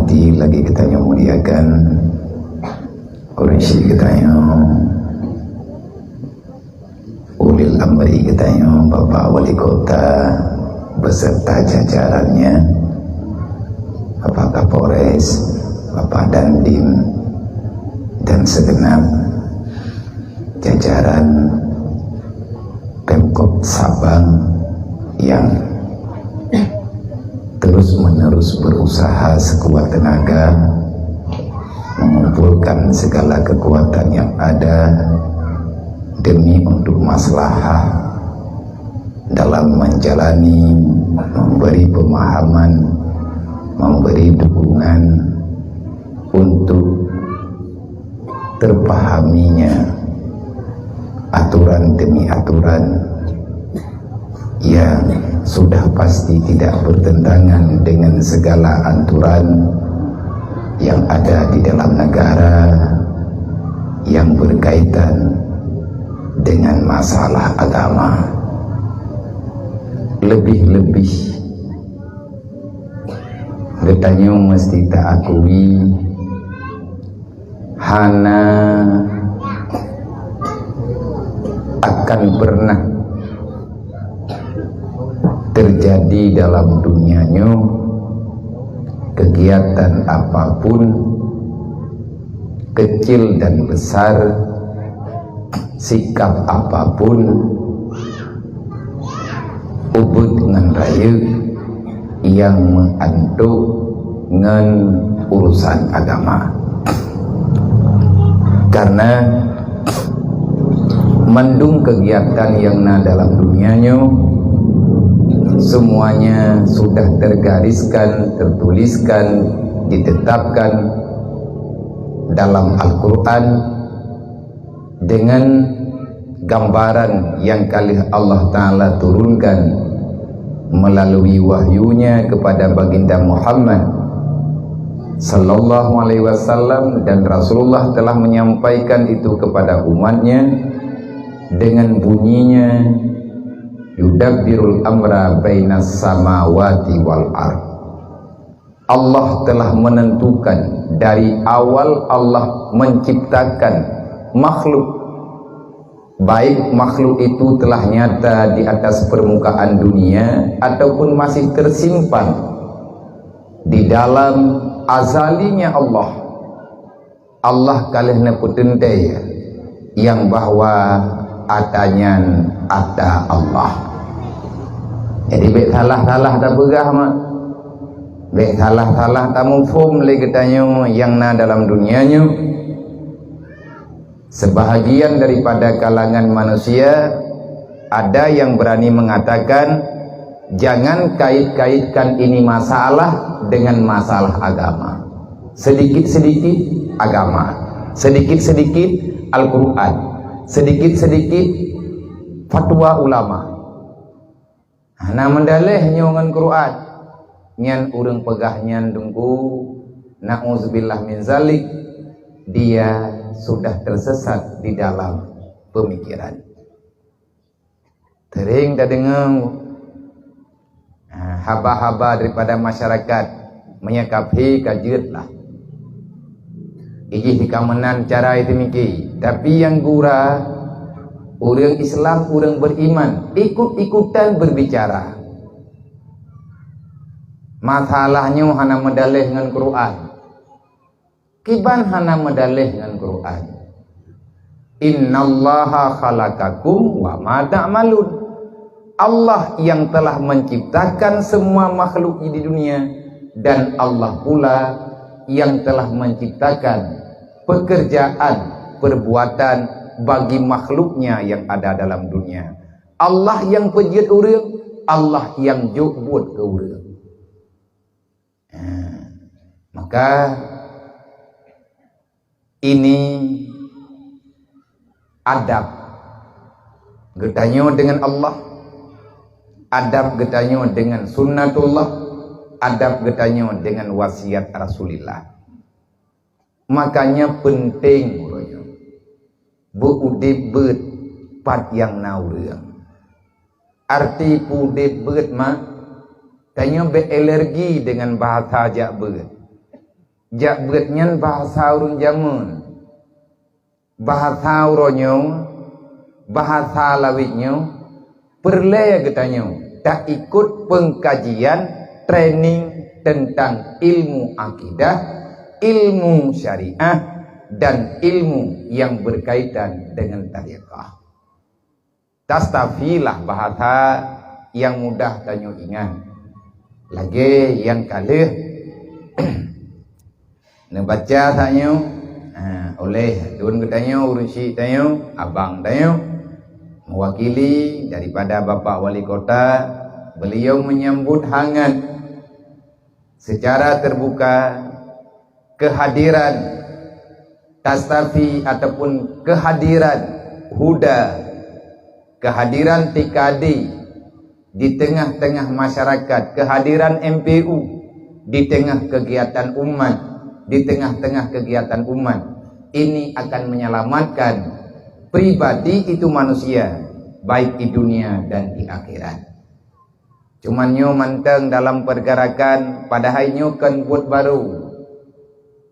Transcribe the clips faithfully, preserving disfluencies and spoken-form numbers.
Di lagi geutanyoe muliakan, ureueng syik geutanyoe, ulil amri geutanyoe, Bapak Wali Kota beserta jajarannya, Bapak Kapolres, Bapak Dandim, dan segenap jajaran Pemkot Sabang yang terus-menerus berusaha sekuat tenaga mengumpulkan segala kekuatan yang ada demi untuk maslahah dalam menjalani, memberi pemahaman, memberi dukungan untuk terpahaminya aturan demi aturan yang sudah pasti tidak bertentangan dengan segala aturan yang ada di dalam negara yang berkaitan dengan masalah agama. Lebih-lebih, geutanyoe mesti taakui hana akan pernah terjadi dalam dunia nyoe kegiatan apapun, kecil dan besar, sikap apapun, ubit ngon rayeuk nyang meuantok ngon urusan agama. Karena mandum kegiatan yang na dalam dunia nyoe, semuanya sudah tergariskan, tertuliskan, ditetapkan dalam Al-Quran dengan gambaran yang ka lheueh Allah Ta'ala turunkan melalui wahyu-Nya kepada Baginda Muhammad sallallahu alaihi wasallam, dan Rasulullah telah menyampaikan itu kepada umatnya dengan bunyinya, "Yudabbirul amra bainas samawati wal ard." Allah telah menentukan dari awal Allah menciptakan makhluk, baik makhluk itu telah nyata di atas permukaan dunia ataupun masih tersimpan di dalam azalinya Allah. Allah ka lheueh neupeuteuntèe nyang bahwa ata nyan ata Allah. Jadi, bèk salah-salah tapeugah, mak. Bèk salah-salah tamuphom lé geutanyoe nyang na dalam dunia nyoe. Sebahagian daripada kalangan manusia ada yang berani mengatakan, "Jangan kait-kaitkan ini masalah dengan masalah agama." Sedikit-sedikit agama, sedikit-sedikit Al-Quran, sedikit-sedikit fatwa ulama. Hana meudaleh nyoe ngon Quran. Nyan ureueng peugah nyan, Teungku, na'udzubillah min zalik, dia sudah tersesat di dalam pemikiran. Sering tadeungoe, ah, haba-haba daripada masyarakat, meunyo kafé ka jeuet lah. Ijih di ka meunan cara itu miki. Tapi nyang gura, ureueng Islam, ureueng beriman, ikut-ikutan berbicara. Masalah nyoe hana meudaleh ngon Quran. Kiban hana meudaleh ngon Quran. "Innallaha khalaqakum wa ma ta'malun." Allah yang telah menciptakan semua makhluk di dunia, dan Allah pula yang telah menciptakan pekerjaan, perbuatan bagi makhluknya yang ada dalam dunia. Allah yang peujeuet ureueng, Allah yang jok buet keu ureueng. Ha, maka ini adab geutanyoe dengan Allah, adab geutanyoe dengan sunnatullah, adab geutanyoe dengan wasiat Rasulillah. Makanya penting uroe nyoe beuudeb beuet pat nyang na ureueng. Arti peuudeb beuet ma, tanyoe bèk alergi dengan bahasa jak beuet. Jak beuet nyan bahasa ureuëng jameun. Bahasa uroe nyoe, bahasa lawét nyoe, peureulée geutanyoe taikot peungkajian training teuntang ilmu akidah, ilmu syariah, dan ilmu nyang beukaitan deungon tarekat. Tastafi lah bahasa nyang mudah tanyoe ingat. Lagée nyang ka lheueh neubaca tanyoe, ha, oleh lôn geutanyoe, ureuëng syiek tanyoe, abang tanyoe, meuwakili daripada Bapak Wali Kota, beliau menyambut hangat secara terbuka kehadiran Tastafi ataupun kehadiran Huda, kehadiran T K D di tengah-tengah masyarakat, kehadiran M P U di tengah kegiatan umat, di tengah-tengah kegiatan umat, ini akan menyelamatkan pribadi itu manusia, baik di dunia dan di akhirat. Cuman nyoe mantong dalam pergerakan, padahai nyoe kon buet barô,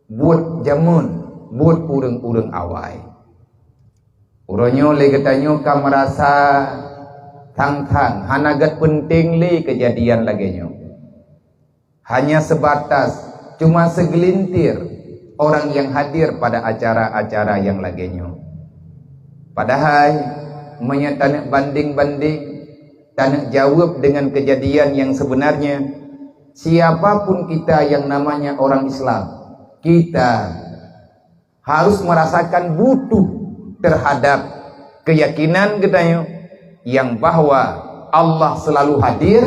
buet jameun, buet ureuëng-ureuëng awai. Uroe nyoe lé geutanyoe ka meurasa thang-thang, hana gét peunteng lé keujadian lagée nyoe. Hanya sebatas, cuma segelintir orang nyang hadir pada acara-acara nyang lagée nyoe. Padahai, meunyoe taneuk banding-banding, taneuk jaweueb deungon keujadian nyang seubeunarnya, siapa pun kita nyang namanya orang Islam, kita harus merasakan butuh terhadap keuyakinan geutanyoe nyang bahwa Allah selalu hadir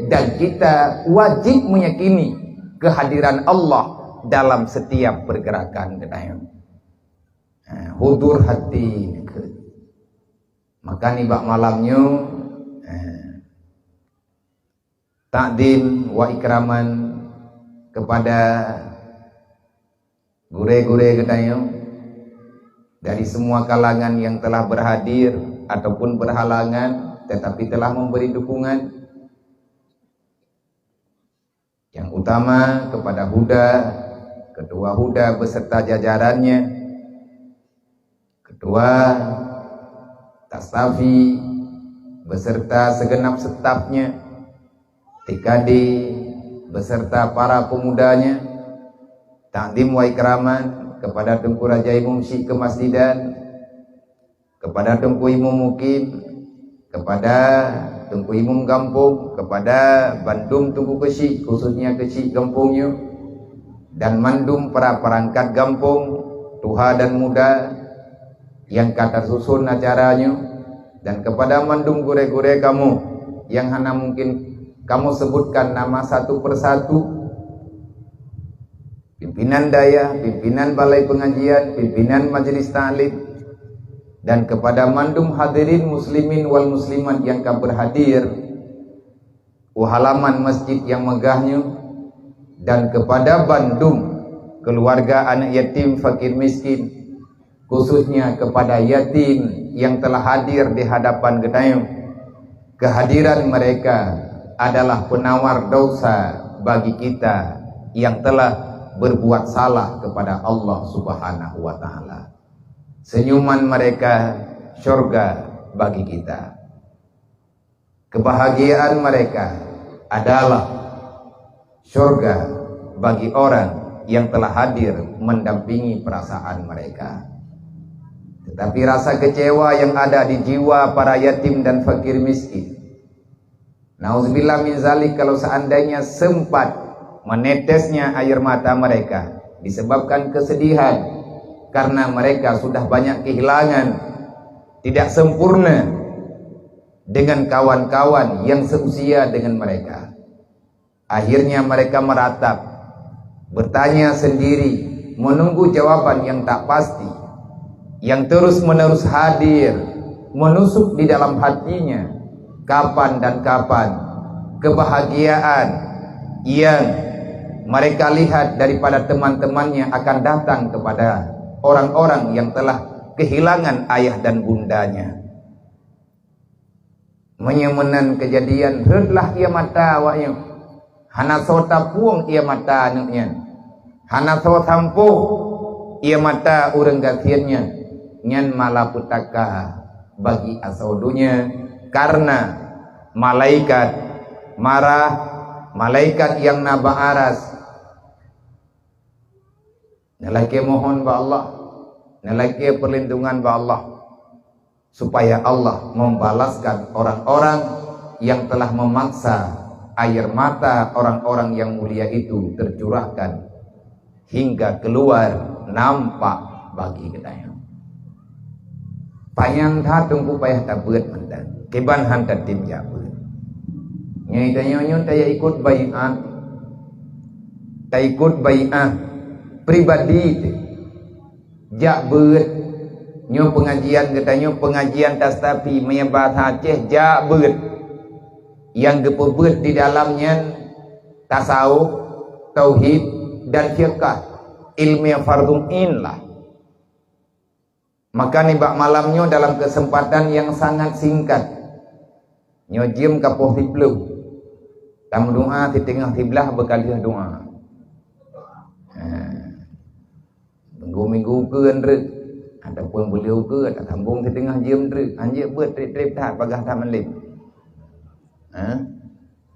dan kita wajib meyakini kehadiran Allah dalam setiap pergerakan geutanyoe. Ha, hudur hati nikeue. Maka nibak malam nyoe, ha, takdim wa ikraman kepada gurée-gurée geutanyoe dari semua kalangan yang telah berhadir ataupun berhalangan tetapi telah memberi dukungan. Yang utama kepada Huda, Ketua Huda beserta jajarannya, Ketua Tastafi beserta segenap stafnya, T K D beserta para pemudanya, takdim wa ikraman kepada Teungku Raja Imum Syiek Kemasjidan, kepada Teungku Imum Mukim, kepada Teungku Imum Gampông, kepada bandum Teungku Keuchik, khususnya Keuchik Gampông nyoe, dan mandum para perangkat gampông, tuha dan muda, nyang ka tasuson acara nyoe, dan kepada mandum gurée-gurée kamoe nyang hana mungkin kamoe sebutkan nama satu persatu, pimpinan dayah, pimpinan balai pengajian, pimpinan majelis taklim, dan kepada mandum hadirin muslimin wal muslimat nyang ka berhadir u halaman masjid nyang megah nyoe, dan kepada bandum keluarga aneuk yatim fakir miskin, khususnya kepada yatim yang telah hadir di hadapan geutanyoe. Kehadiran mereka adalah penawar dosa bagi kita yang telah berbuat salah kepada Allah Subhanahu wa Ta'ala. Senyuman mereka syurga bagi kita. Kebahagiaan mereka adalah syurga bagi orang yang telah hadir mendampingi perasaan mereka. Tetapi rasa kecewa yang ada di jiwa para yatim dan fakir miskin, nauzubillah min zalik, kalau seandainya sempat menetesnya air mata mereka disebabkan kesedihan karena mereka sudah banyak kehilangan, tidak sempurna dengan kawan-kawan yang seusia dengan mereka. Akhirnya mereka meratap, bertanya sendiri, menunggu jawaban yang tak pasti, yang terus-menerus hadir, menusuk di dalam hatinya, kapan dan kapan kebahagiaan yang mereka lihat daripada teman-temannya akan datang kepada orang-orang yang telah kehilangan ayah dan bundanya. Meunyoe meunan keujadian, rhötlah ie mata awaknyoe. Hana soe tapueng ie mata aneuk nyan. Hana soe sampôh ie mata ureuëng gasien nyan, nyan malapetaka bagi asoe donya, karena malaikat marah, malaikat nyang na bak aras. Neulakée mohon bak Allah, neulakée peurlindungan bak Allah, supaya Allah membalaskan orang-orang yang telah memaksa air mata orang-orang yang mulia itu tercurahkan hingga keluar nampak bagi geutanyoe. Panyang that Teungku payah tabeuet mantong, kiban han tatem jak beuet. Nyoe tanyoe nyoe taya ikot baiat, taikot baiat pribadi teuh. Jak beuet. Nyoe pengajian geutanyoe pengajian tastafi meunyoe bahasa Aceh jak beuet. Nyang geupeubeuet di dalam nyan tasawuf, tauhid, dan fiqah, ilmu fardhu ain lah. Maka nibak malam nyoe dalam kesempatan yang sangat singkat, nyoe jeuem ka poh siplôh, tameudoa siteungoh siblaih beukaleuh doa. Ha. Minggu-minggu ukeue treuk, ataupun buleuen ukeue, tasambong siteungoh jeuem treuk, hanjeuet beuet treb-treb that bagaih that malem. Ha?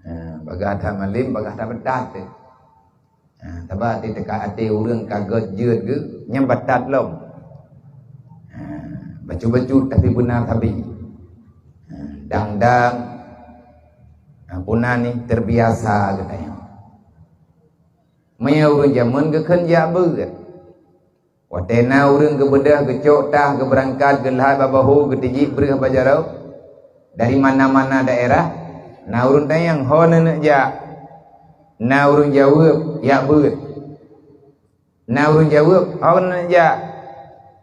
Ha, bagaih that malem, bagaih that beuet that. Ha, sabab di teuka até ureuëng ka gét jeuet geuh, nyan beuet that lom. Ha, bacut-bacut tapi beuna sabe. Ha, dang-dang, ha, puna ni terbiasa geutanyoe. Meunyoe ureuëng jameun geukheun jak beuet. Watée na ureuëng geubeudôh geucok tah geubeurangkat geulhat bak bahô geutijik breueh bak jaroe dari mana-mana daerah, na ureuëng tanyong ho neuneuk jak. Na ureuëng jaweueb jak beuet. Na ureuëng jaweueb ho neuneuk jak.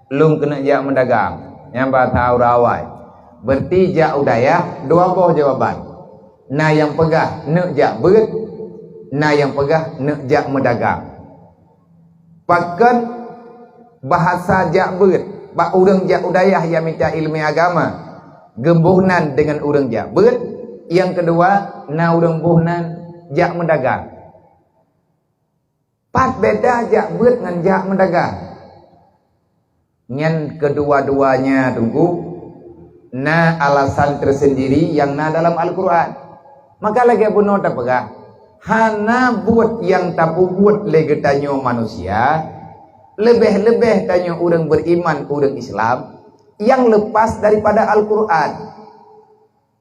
Lôn keuneuk jak meudagang. Nyang bahasa ureuëng awai. Berarti jak u dayah dua boh jawaban. Na nyang peugah neuk jak beuet, na nyang peugah neuk jak meudagang. Pakon bahasa jak beuet bak ureuëng jak u dayah nyang mita iéleumé agama, geuboh nan deungon ureuëng jak beuet, nyang keudua na ureuëng boh nan jak meudagang. Pat beda jak beuet ngon jak meudagang? Nyan keudua-duanya teungku na alasan tersendiri nyang na dalam Al-Qur'an. Maka lagée bunoe tapeugah, hana buet nyang tapeubuet lé geutanyoe manusia, leubeh-leubeh tanyoe ureuëng beriman, ureuëng Islam, nyang lepas daripada Al-Qur'an.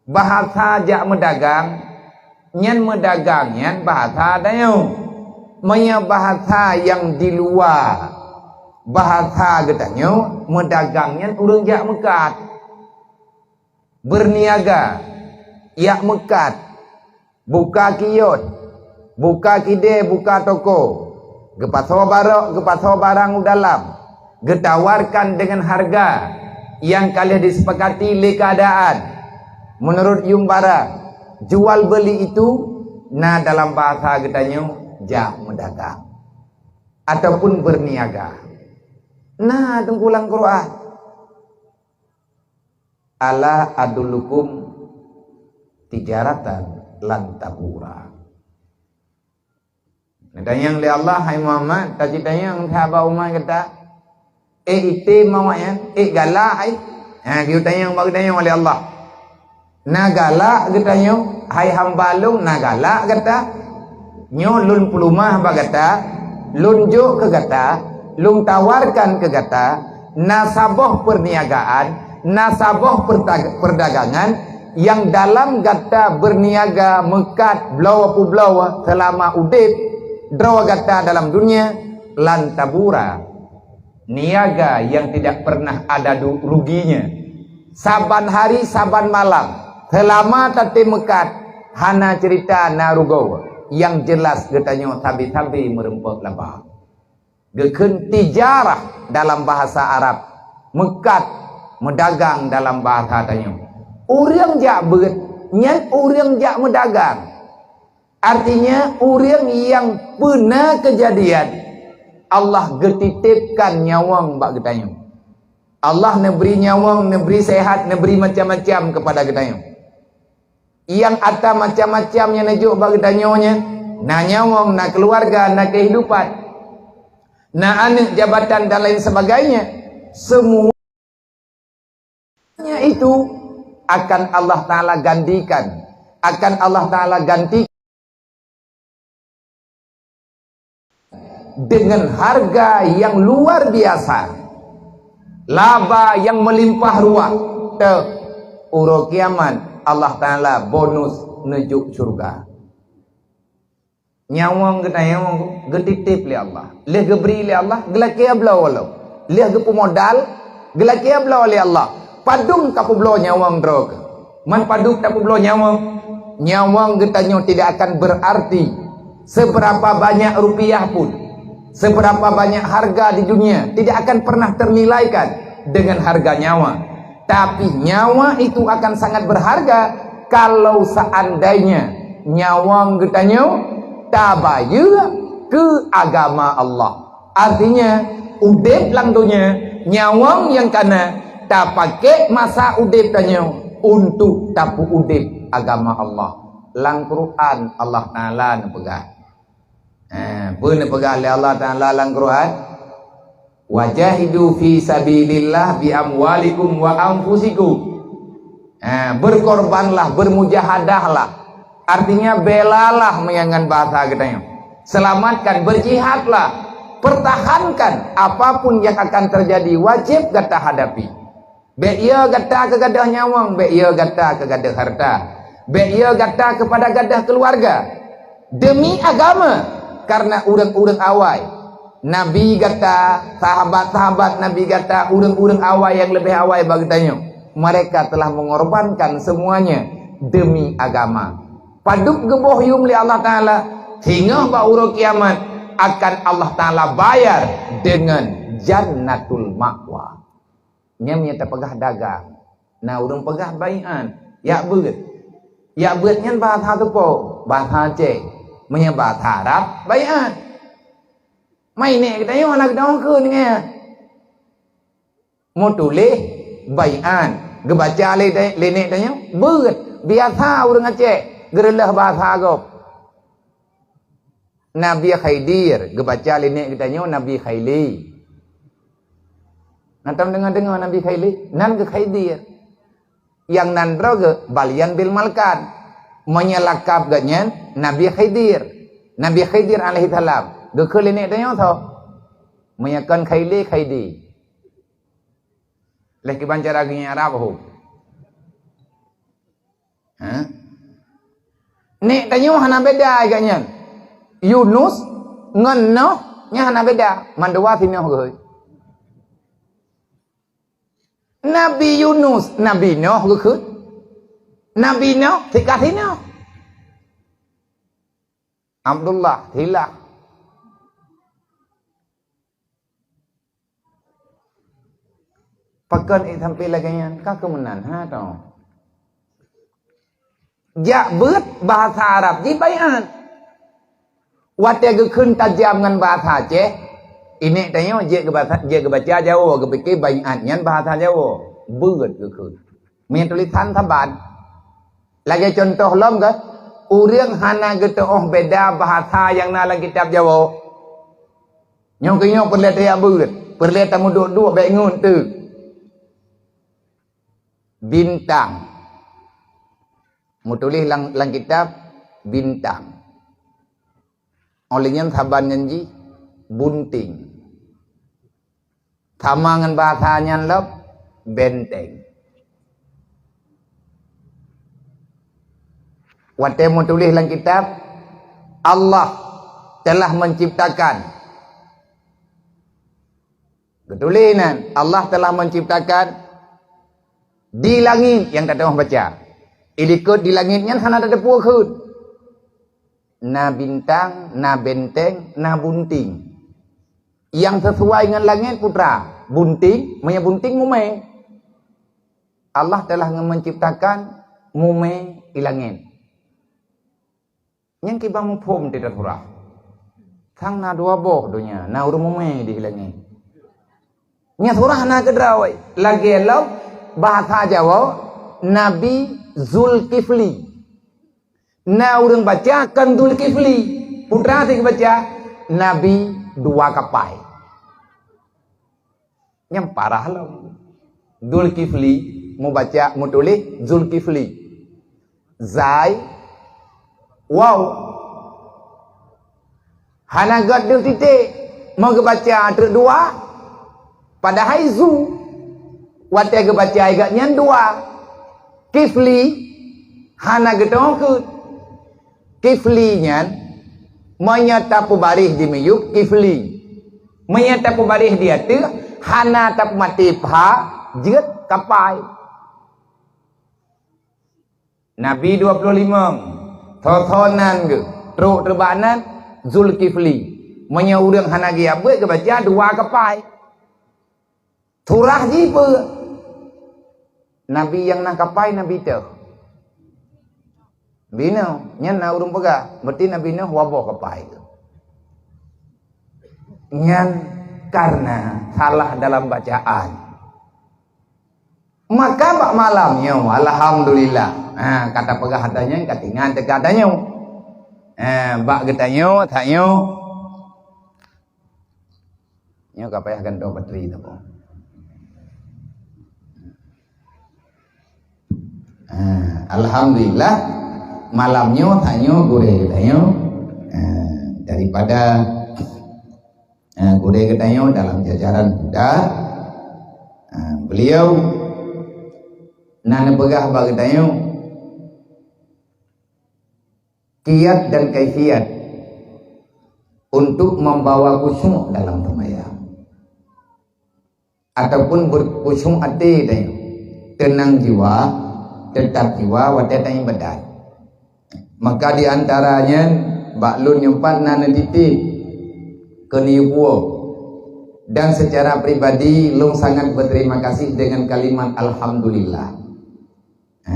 Bahasa jak meudagang, nyan meudagang nyan bahasa tanyoe. Meunyoe bahasa nyang di luwa bahasa geutanyoe, meudagang nyan ureuëng jak meukat. Berniaga, jak meukat. Buka kios, buka kidée, buka toko, geupasoe barok, geupasoe barang u dalam, geutawarkan deungon hareuga nyang ka lheueh disepakati lé keuadaan. Meunurot yuem barang, jual beuli itu na dalam bahasa geutanyoe jak meudagang ataupun berniaga. Na teungku lam Quran. Ala adullukum tijaratan lan tabura. Neutanyong lé Allah, "Hai Muhammad, tacitanyong sahabat umat gata, ék item awaknyan, ék galak ai?" Ha, geutanyong bak geutanyoe lé Allah. Na galak geutanyoe, hai hamba lôn, na galak gata? Nyoe lôn peulumah bak gata, lôn jok keu gata, lôn tawarkan keu gata, na saboh perniagaan, na saboh perdag-, perdagangan nyang dalam gata berniaga meukat bloe peubloe seulama udeb droe gata dalam dunia, lan tabura. Niaga yang tidak pernah ada du-, ruginya. Saban hari, saban malam, seulama tatem meukat, hana cerita na rugoe. Yang jelas geutanyoe sabe-sabe meureumpok laba. Geukheun tijarah dalam bahasa Arab, meukat, meudagang dalam bahasa tanyoe. Ureuëng jak beuet, nyan ureuëng jak meudagang. Artinya, ureuëng nyang peuna keujadian Allah geutitipkan nyawöng bak geutanyoe. Allah neubri nyawöng, neubri sehat, neubri macam-macam keupada geutanyoe. Nyang ata macam-macam nyang neujok bak geutanyoe nyan, na nyawöng, na keuluwarga, na keuhidupan. na aneuëk jabatan dan lain sebagainya, semuanya itu akan Allah Ta'ala gantikan, akan Allah Ta'ala ganti dengan harga yang luar biasa, laba yang melimpah ruah. Teuh, uroe kiamat Allah Ta'ala bonus neujuk syurga. Nyawöng geutanyoe geutitip lé Allah, lheueh geubri lé Allah, geulakée bloe lom. Lheueh geupeumodal, geulakée bloe lé Allah. Padum kapeubloe nyawöng droe keuh? Man padum tapeubloe nyawöng? Nyawöng geutanyoe tidak akan berarti seberapa banyak rupiah pun, seberapa banyak harga di dunia, tidak akan pernah ternilaikan dengan harga nyawa. Tapi nyawa itu akan sangat berharga kalau seandainya nyawöng geutanyoe tabayeue keu agama Allah. Artinya, udeb lam donya, nyawöng nyang kana, tapakék masa udeb tanyoe untuk tapeuudeb agama Allah. Lam Quran Allah Ta'ala neupeugah. Ha, peue neupeugah lé Allah Ta'ala lam Quran? "Wajahidu fi sabilillah bi amwalikum wa anfusikum." Ha, berkorbanlah, bermujahadahlah. Artinya belalah meunyan ngon bahasa geutanyoe. Selamatkan, berjihadlah. Pertahankan apapun yang akan terjadi, wajib gata hadapi. Bék yo gata keu gadoh nyawöng, bék yo gata keu gadoh harta, bék yo gata keupada gadoh keuluwarga. Demi agama, karena ureuëng-ureuëng awai, nabi gata, sahabat-sahabat nabi gata, ureuëng-ureuëng awai nyang leubeh awai bak geutanyoe, mereka telah mengorbankan semuanya demi agama. Padub geuboh yum lé Allah Ta'ala, singoh bak uroe kiamat akan Allah Ta'ala bayar dengan jannatul ma'wa. Nyan meunyoe tapeugah dagang. Na ureuëng peugah bai'an, yak beuet. Yak beuet nyan bahasa teupo, bahasa Aceh. Meunyoe bahasa Arab, bai'an. Mai nèk geutanyoe hana geutanyoe kheun nyan. Meutuléh bai'an, geubaca lé, lé nèk tanyoe beuet. Biasa ureuëng Aceh geureuleuh bahasa gob. Nabi Khidir, geubaca lé nèk geutanyoe Nabi Khaili. Na tom deungoe-deungoe Nabi Khaili? Nan geuh Khidir. Nyang nan droe geuh Balyan bil Malkan. Meunyoe lakab geuh nyan Nabi Khidir. Nabi Khidir alaihissalam. Geukheun lé nèk tanyoe soe? Meunyoe kon Khaili, Khaidi. Leh kiban cara geuh Arab ho. Ha? Nèk tanyoe hana beda geuh nyan. Yunus ngon Noh nyan hana beda, mandua si Noh geuh. Nabi Yunus, Nabi Noh geukheun. Nabi Noh, sika si Noh. Abdullah, hilah. Pakon ék sampai lagée nyan? Ka keu meunan, ha, toh. Jak beuet bahasa Arab jih bai'an. Watée geukheun tajam ngon bahasa Aceh, inék tanyoe jeuet geubaca, jeuet geubaca Jawoe, geupike bai'an nyan bahasa Jawoe. Beuet geukheun. Meunyoe tulisan saban. Lagée cuntoh lom geuh, ureuëng hana geuteuôh beda bahasa nyang na lam kitab Jawoe. Nyoe keuh nyoe peureulée tajak beuet, peureulée tameuduek-duek bék ngon teuk. Bintang. Meutuléh lam, lam kitab bintang. Óh lheueh nyan saban nyan jih bunting. Sama ngon bahasa nyan lom, benteng. Watée meutuléh lam kitab, Allah telah menciptakan. Geutuléh nan, Allah telah menciptakan di langit nyang tateumah baca. Ilikot di langit nyan hana tateupeue kheun. Na bintang, na benteng, na bunting. Nyang sesuai ngon langét putra, bunting, meunyoe bunting mumé. Allah telah nge-, menciptakan mumé i langét. Nyang kiban muphom teuh surah. Sang na dua boh donya, na ureuëng mumé di langét. Nyan surah na keudroe, lagée lom bahasa Jawoe Nabi Zulkifli. Na ureuëng baca kon Zulkifli, putra si geubaca Nabi Dua Kapai. Nyang parah lom. Zulkifli, mubaca, mutuléh Zulkifli. Zai, waw. Hana gét deuh titék. Meugeubaca treuk dua, padahai zu. Watée geubaca gét nyan dua. Kifli, hana geutanyoe keuet. Kifli nyan, meunyoe tapeubaréh di miyueb, kifli. Meunyoe tapeubaréh di ateueh, hana tapeumaté pha, jeuet kapai. Nabi dua ploh limong, thon-thon nan geuh, trok teubak nan, Zulkifli. Meunyoe ureuëng hana geujak beuet, geubaca dua kapai. Surah jih peue? Nabi nyang na kapai, Nabi teuh. Nabi Nuh, nyan na ureuëng peugah, berarti Nabi Nuh waboh kapai tu. Nyan karena salah dalam bacaan. Maka bak malam nyoe, alhamdulillah. Ha, ka tapeugah ata nyoe, ka teuingat teuka ata nyoe. Ha, bak geutanyoe, that nyoe. Nyoe ka payah gantoe bateri tu. Ha, alhamdulillah, malam nyoe, that nyoe, gurée geutanyoe. Ha, daripada, ha, gurée geutanyoe dalam jajaran Buddha, ha, beliau na neupeugah bak geutanyoe, kiat dan kaifiat untuk membawa khusyuk dalam sembahyang, ataupun berkhusyuk até tanyoe, teunang jiwa, teutab jiwa watée taibadat. Maka di antara nyan, bak lôn nyoe pat na neutitip keu neuyue puwoe, dan secara pribadi lôn sangat berterima kasih dengan kalimat alhamdulillah. Ha,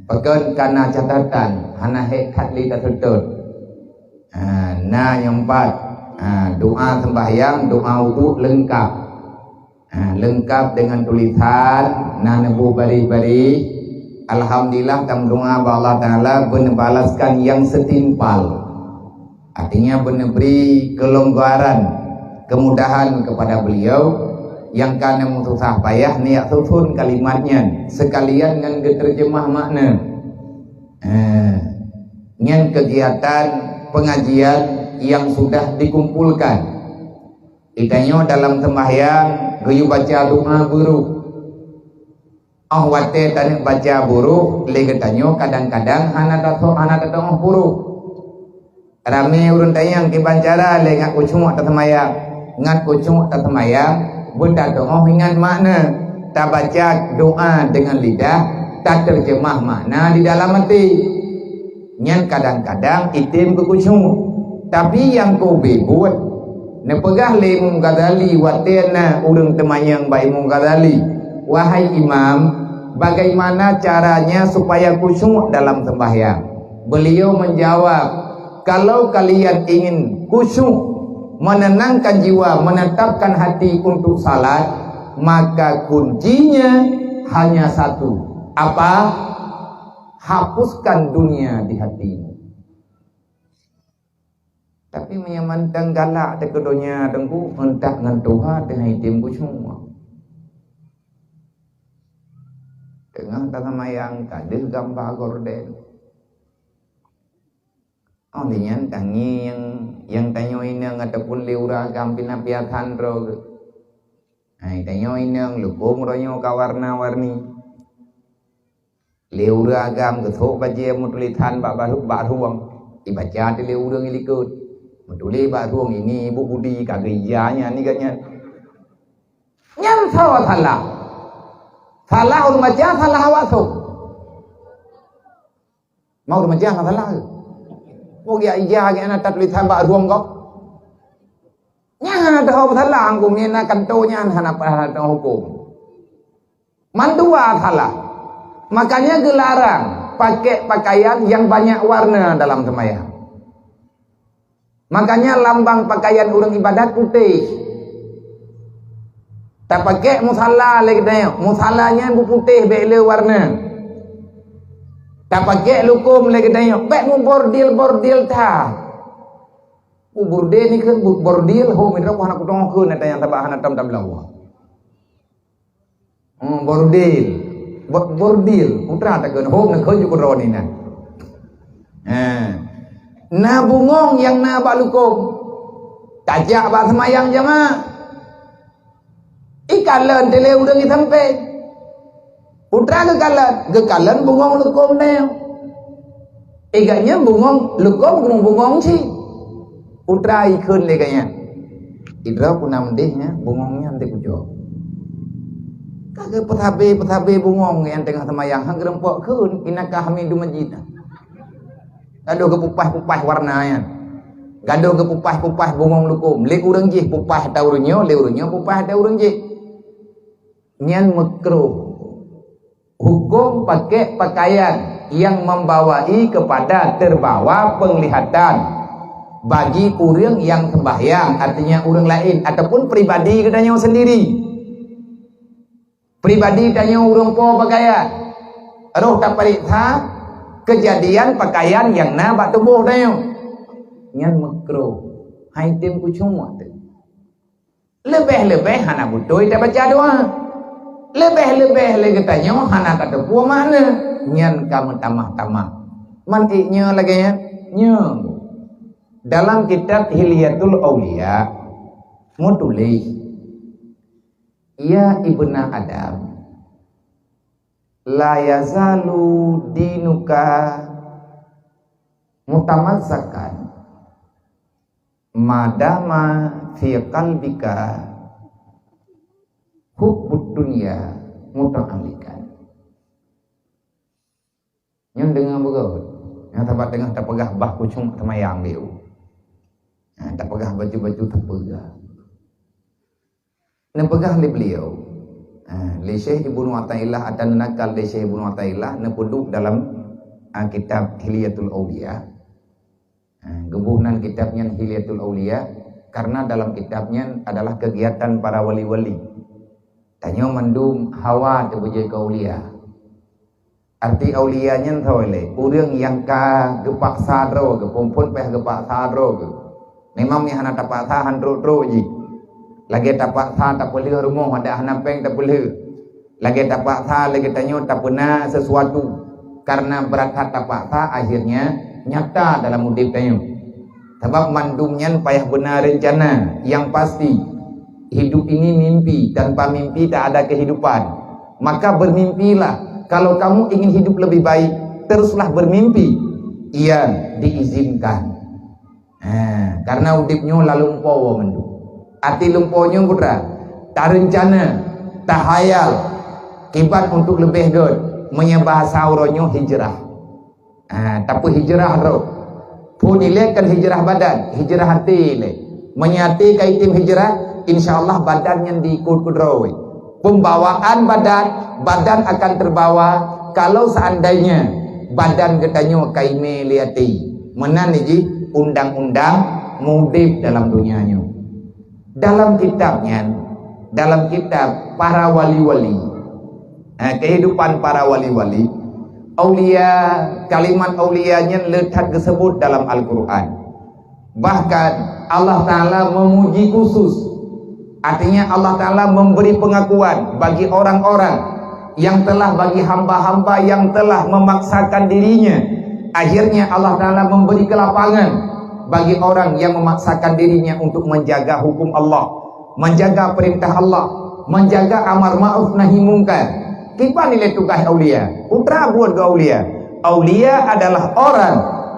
pakon kana catatan, hana hék that lé taseutôt. Ha, na nyang pat, ha, doa sembahyang, doa uduk leungkap. Ha, leungkap dengan tulisan, na neuboh baréh-baréh. Alhamdulillah, tameudoa bak Allah Taala beuneubalaskan nyang setimpal. Artinya, beuneubeuri kelonggaran, kemudahan kepada beliau, nyang ka neumeususah payah neujak susun kalimat nyan, sekalian ngon geuteurjeumah makna. Eh, nyan kegiatan pengajian yang sudah dikumpulkan. Geutanyoe dalam sembahyang geuyue baca doa beurôh. Óh watée taneuk baca beurôh lé geutanyoe kadang-kadang hana tato-, hana tatu'oh beurôh. Ramé ureuëng tanyong kiban cara lé ngat khusyuk taseumayang. Ngat khusyuk taseumayang, beutatu'oh ingat makna. Tabaca doa deungon lidah, tateurjeumah makna di dalam até. Nyan kadang-kadang item keu khusyuk. Tapi nyang keu ubé buet, neupeugah lé Imam Ghazali watée na ureuëng teumanyong bak Imam Ghazali, "Wahai Imam, bagaimana caranya supaya khusyuk dalam sembahyang?" Beliau menjawab, "Kalau kalian ingin khusyuk, menenangkan jiwa, menetapkan hati untuk salat, maka kuncinya hanya satu." Apa? Hapuskan dunia di hatimu. Tapi meunyoe mantong galak teuh keu donya, Teungku, euntak ngon tuha teuh hai tem khusyuk. Teungoh taseumayang, ka deuh gamba gorden. Óh lheueh nyan tangieng nyang, nyang tanyoe inong ataupun lé ureuëng agam pih na piasan droe geuh. Hai tanyoe inong lukôm droe nyoe ka warna-warni. Lé ureuëng agam geusok bajée meutulésan bak bahu-, bak rueng, ibaca teuh lé ureuëng likot. Meutuléh bak rueng, "Ini Ibu Budi ka geuija nyan, ni geuh nyan." Nyan sawa salah. Salah ureuëng baca, salah awak sôk. Mau ureuëng baca hana salah. Mau geujak ija geuh na tatulésan bak rueng gob. Nyan hana teuhôi salah, angku nyan na kantô nyan hana, hana teuhôi hukôm. Mandua salah. Makanya geularang pakai pakaian yang banyak warna dalam sembahyang. Makanya lambang pakaian ureuëng ibadat putéh. Tapakék musala lé geutanyoe, musala nyan beuputéh bék le warna. Tapakék lukôm lé geutanyoe, bék mubordil-bordil that. Buburdil ni kheun bu-, bordil, ho, meudroe hana kudeungoe kheun ata nyang sabab hana tom tablang. Hmm, bordil. Bo-, bordil. Putra takheun, hom nakheun ju keudroe nyan. Ha. Na bungong nyang na bak lukom. Tajak bak seumayang jamaah. Ikalon teuh lé ureueng jisampéng. Putra geukalon, geukalon bungong lukom nyoe. Igat nyan bungong lukom, bungong, bungong cit. Putra ikheun lé gobnyan. Idroe ku na meudeh nyan, bungong nyan teuh kujok. Ka geupeusabe-peusabe bungong nyang teungoh seumayang, han geureumpok kheun, innaka hamidum majid. Gadôh geupupah-pupah warna nyan. Gadôh geupupah-pupah bungong lukom. Lé ureueng jih pupah ata ureueng nyoe, lé ureueng nyoe pupah ata ureueng jih. Nyan meukruh. Huköm pakai pakaian yang membawai kepada terbawa penglihatan bagi ureueng nyang sembahyang, artinya ureueng laén ataupun pribadi geutanyoe sendiri. Pribadi tanyoe ureueng po pakaian, roh tapareksa keujadian pakaian nyang na bak tuboh tanyoe. Nyan meukruh. Hai tem kucuma teuh. Leubeh-leubeh hana beutôi tabaca doa. Leubeh-leubeh lé geutanyoe hana tateupeue makna. Nyan ka meutamah-tamah. Man ék nyoe lagée nyan? Nyoe. Dalam kitab Hilyatul Auliya meutuléh, "Ya ibna Adam, la yazalu dinuka mutamassakan madama fi qalbika hubbud dunya muta'alliqan." Nyan deungoe beugôt. Nyang sabat teungoh tapeugah bah kucung teumayang liu. Ha, tapeugah baju-baju tapeugah. Neupeugah lé beliau, ha, lé Syekh Ibnu Athaillah, atau neunakal lé Syekh Ibnu Athaillah, neupeuduek dalam, ha, kitab Hilyatul Auliya. Ha, geuboh nan kitab nyan Hilyatul Auliya, karena dalam kitab nyan adalah kegiatan para wali-wali. Tanyoe mandum hawa teuh beujeuet keu aulia. Arti aulia nyan soe lé? Ureueng nyang ka geupaksa droe geuh, phon-phon pih geupaksa droe geuh. Memang meunyo hana tapaksa, han trok-trok jih. Lagée tapaksa tapeulheueh rumoh, adak hana péng tapeulheueh. Lagée tapaksa lé geutanyoe tapeuna sesuatu. Karena brat that tapaksa, akhirnya nyata dalam udeb tanyoe. Sabab mandum nyan payah beuna reuncana. Yang pasti, hidup ini mimpi, tanpa mimpi tak ada kehidupan. Maka bermimpilah. Kalau kamu ingin hidup lebih baik, teruslah bermimpi. Iya, diizinkan. Ha, karena udeb nyoe lalumpoe mandum. Arti lumpoe nyoe putra, tareuncana, tahayal, kiban untuk leubeh gét, meunyo bahasa uroe nyoe hijrah. Ha, tapi hijrah roh. Phon ilée kan hijrah badan, hijrah até lé. Meunyo até ka item hijrah, insya Allah badan nyan diikot keudroe. Pembawaan badan, badan akan terbawa kalau seandainya badan geutanyoe ka imé lé até. Meunan jih undang-undang mudeb dalam donya nyoe. Dalam kitab nyan, dalam kitab para wali-wali, eh, kehidupan para wali-wali, aulia, kalimat aulia nyan le that geuseubut dalam Al-Quran. Bahkan Allah Taala memuji khusus, artinya Allah Taala memberi pengakuan bagi orang-orang yang telah, bagi hamba-hamba yang telah memaksakan dirinya, akhirnya Allah Taala memberi kelapangan bagi orang yang memaksakan dirinya untuk menjaga hukum Allah, menjaga perintah Allah, menjaga amar ma'ruf nahi mungkar. Kiban ilée tugaih aulia? Putra buet geuh aulia. Aulia adalah orang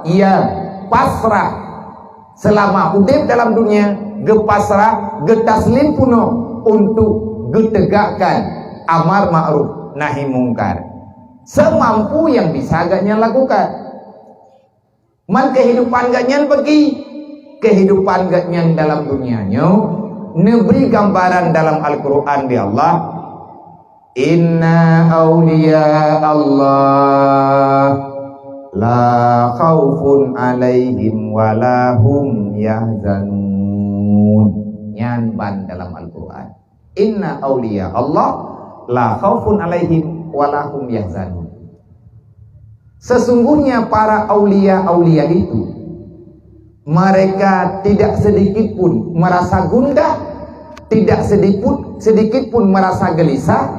yang pasrah selama udeb dalam dunia, geupasrah, geutaslim punoh untuk geutegakkan amar ma'ruf nahi mungkar semampu yang bisa gobnyan lakukan. Man kehidupan gobnyan bagi, kehidupan gobnyan dalam dunia nyoe neubri gambaran dalam Al-Quran di Allah, "Inna aulia Allah la khaufun alaihim wa la hum yahzanun." Nyan ban dalam Al-Quran. "Inna aulia Allah la khaufun alaihim wa la hum yahzanun." Sesungguhnya para aulia-aulia itu, mereka tidak sedikit pun merasa gundah, tidak sedikit, sedikit pun merasa gelisah,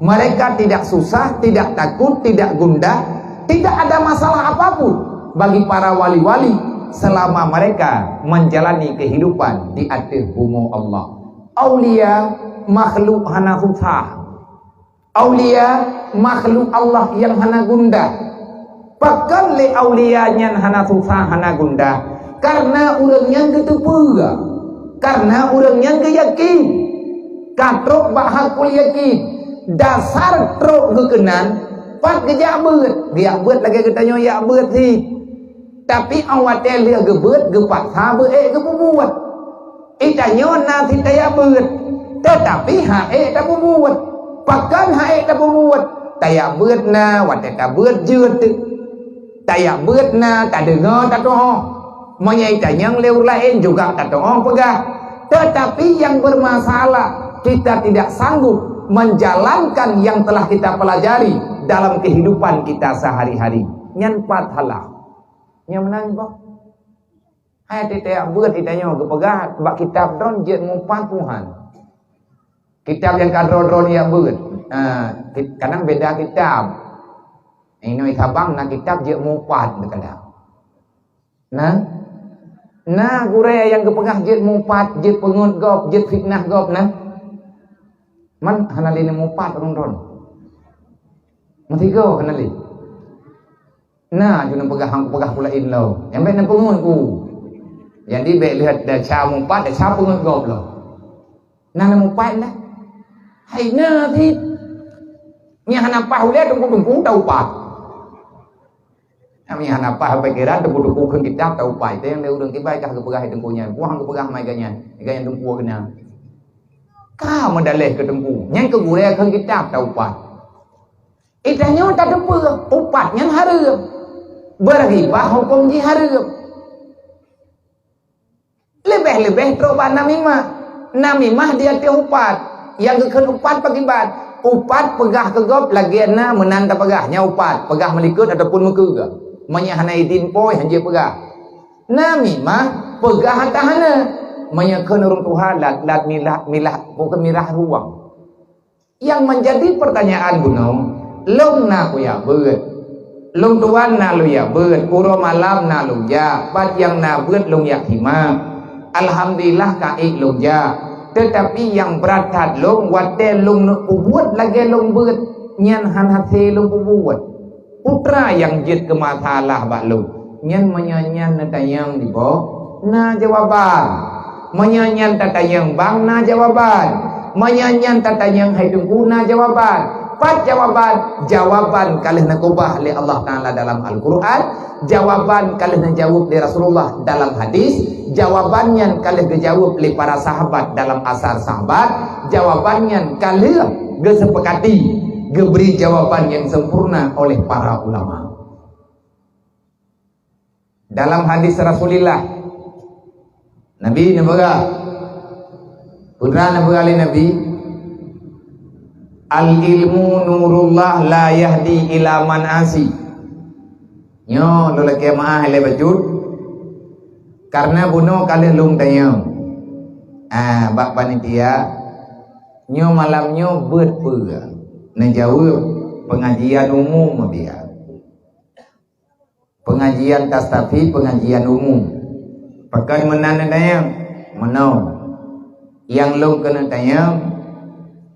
Mereka tidak susah, tidak takut, tidak gundah, tidak ada masalah apapun bagi para wali-wali selama mereka menjalani kehidupan di ateueh bumoe Allah. Aulia makhluk hana susah. Aulia makhluk Allah nyang hana gundah. Pakon lé aulia nyan hana susah, hana gundah? Kareuna ureuëng nyan geuteupeue, kareuna ureuëng nyan geuyakin. Ka trok bak hakul yakin, dasar trok geukeunan, pat geujak beuet, geujak beuet lagée geutanyoe jak beuet sit. Tapi óh watée lheueh geubeuet, geupaksa beuet geupubuet. Geutanyoe na sit tajak beuet, teutapi han ék tapubuet. Pakon han ék tapubuet? Tajak beuet na watée tabeuet jeuet teuk. Tajak beuet na tadeungoe tatu'oh. Meunyoe tanyong lé ureuëng laén juga tatu'oh peugah. Teutapi nyang bermasalah, kita tidak sanggup menjalankan yang telah kita pelajari dalam kehidupan kita sehari-hari. Nyan pat halah. Nyang meunan boh. Hai teutab beuet geutanyoe geupeugah bak kitab droen jeuet mupat Tuhan. Kitab nyang ka droe-droe jak beuet. Ah, ki-, kadang beda kitab. Inoe sabang na kitab jeuet mupat kadang. Nah, na gurée nyang geupeugah jeuet mupat, jeuet peungeut gob, jeuet fitnah gob na. Man hana lé mupat droen-droen. Meusigoe hana lé. Na, jeuet neupeugah, han kupeugah peue laén lom. Nyang bék neupeungeut ku. Jadi bék lheueh desya mupat, desya peungeut gob lom. Na neumupat na. Hai na sit. Nyang hana paih ulée teungku-teungku taupat. Nyang hana paih pikeran teungku-teungku kheun kitab taupat. Nyang lé ureuëng kibai kah geupeugah teungku nyan. Puah geupeugah mai geuh nyan. Geuh nyan teungku keunan. Ka meudaleh keu teungku. Nyan keu gurée kheun kitab taupat. Geutanyoe tateupeue upat nyan hareuem. Beuribah huköm jih hareuem. Leubeh-leubeh trok bak namimah. Namimah di ateueh upat. Nyang geukheun upat pakiban? Upat peugah keu gob lagée na meunan tapeugah, nyan upat, peugah meulikot ataupun meukeue. Meunyoe hana idin po, han jeuet peugah. Namimah peugah hata hana. Meunyoe kheun ureuëng tuha lat, lat milah, milah, bukon mirah ruwang. Yang menjadi pertanyaan bunoe, lôn na kujak beuet. Lôn tuan na lôn jak beuet, uroe malam na lôn jak, pat nyang na beuet lôn jak simak. Alhamdulillah ka ék lôn jak. Teutapi nyang brat that lôn, watée lôn neuk pubuet lagée lôn beuet, nyan hana hase lôn pubuet. Peue teuma nyang jeuet keu masalah bak lôn? Nyan meunyoe nyan neutanyong diboh, na jawaban. Meunyoe nyan tatanyong bang, na jawaban. Meunyoe nyan tatanyong hai teungku, na jawaban. Pat jawaban? Jawaban ka lheueh neukeubah lé Allah Taala dalam Al-Qur'an, jawaban ka lheueh neujaweueb lé Rasulullah dalam hadis, jawaban nyan ka lheueh geujaweueb lé para sahabat dalam asar sahabat, jawaban nyan ka lheueh geuseupakati, geubri jawaban nyang sempurna oleh para ulama. Dalam hadis Rasulullah, Nabi neupeugah, peue neupeugah lé Nabi, "Al-ilmu nurullah la yahdi ila man asi." Nyoe lôn lakée meu'ah lé bacut, kareuna bunoe ka lheueh lôn tanyong, ah, bak panitia, nyoe malam nyoe beuet peue? Neujaweueb, pengajian umum, biya. Pengajian tastafi, pengajian umum. Pakon meunan neutanyong? Meunoe. Nyang lôn keuneuk tanyong,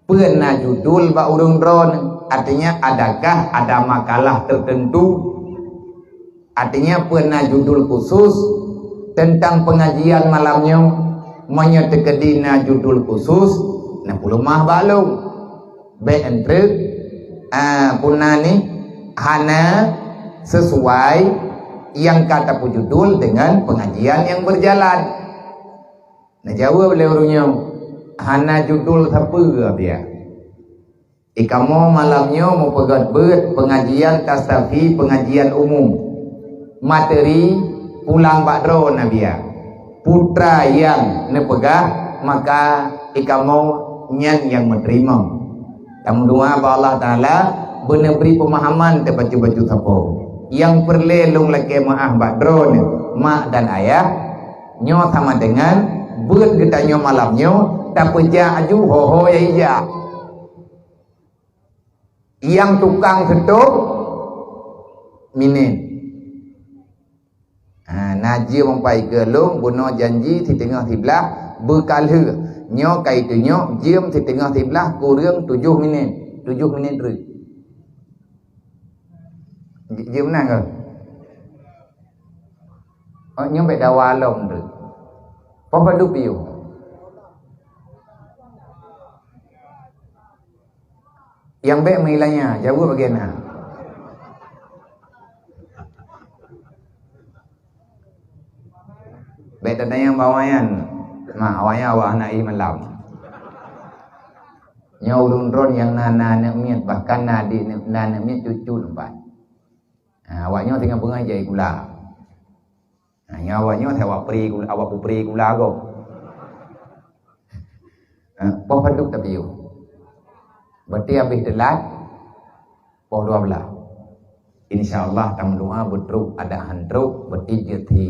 peue na judul bak ureuëng droeneuh? Artinya, adakah ada makalah tertentu? Artinya, peue na judul khusus tentang pengajian malam nyoe? Meunyoe teukeudi na judul khusus, na peuleumah bak lôn. Bék entrek, ah, peue nan nih hana sesuai nyang ka tapeujudul dengan pengajian yang berjalan. Neujaweueb lé ureuëng nyoe, "Hana judul sapeue, biya. Ikamoe malam nyoe meupeugét beuet pengajian tastafi, pengajian umum. Materi pulang bak droe na, biya. Peue nyang neupeugah, maka ikamoe nyan nyang meuteurimong." Tameudoá bak Allah Taala beuneubri peumahaman teuh bacut-bacut sapo. Nyang peureulée lôn lakée meu'ah bak droeneuh, mak dan ayah, nyoe sama dengan beuet geutanyoe malam nyoe tapeujak aju ho-ho nyang ijak. Nyang tukang seutôt minen. Ha, na jeuem ampai keu lôn bunoe janji siteungoh siblaih beukalheueh. Nyoe ka itunyok jeuem siteungoh siblaih kureueng tujoh minen. Tujoh minen treuk. Jeuem na keu? Oh, nyoe bèk dawa lom treuk. Poh padub piôh. Nyang bèk meuilanya, jaweueb bagian na. Bèk tatanyong bak awaknyan. Mak, awaknyan awak hana ié malam. Nyoe ulôn droe nyang na, na aneuk miet, bahkan na adik, na aneuk miet cucu leumpat. Ha, awaknyoe singoh beungoh jai kula. Ha, nyoe awaknyoe awak pri kula, awak peupri kula gob. Ha, poh padub tapiôh. Berarti habéh teulat poh dua belas. Insya Allah tameudoa beutrok, adak han trok, berarti jeuet hi.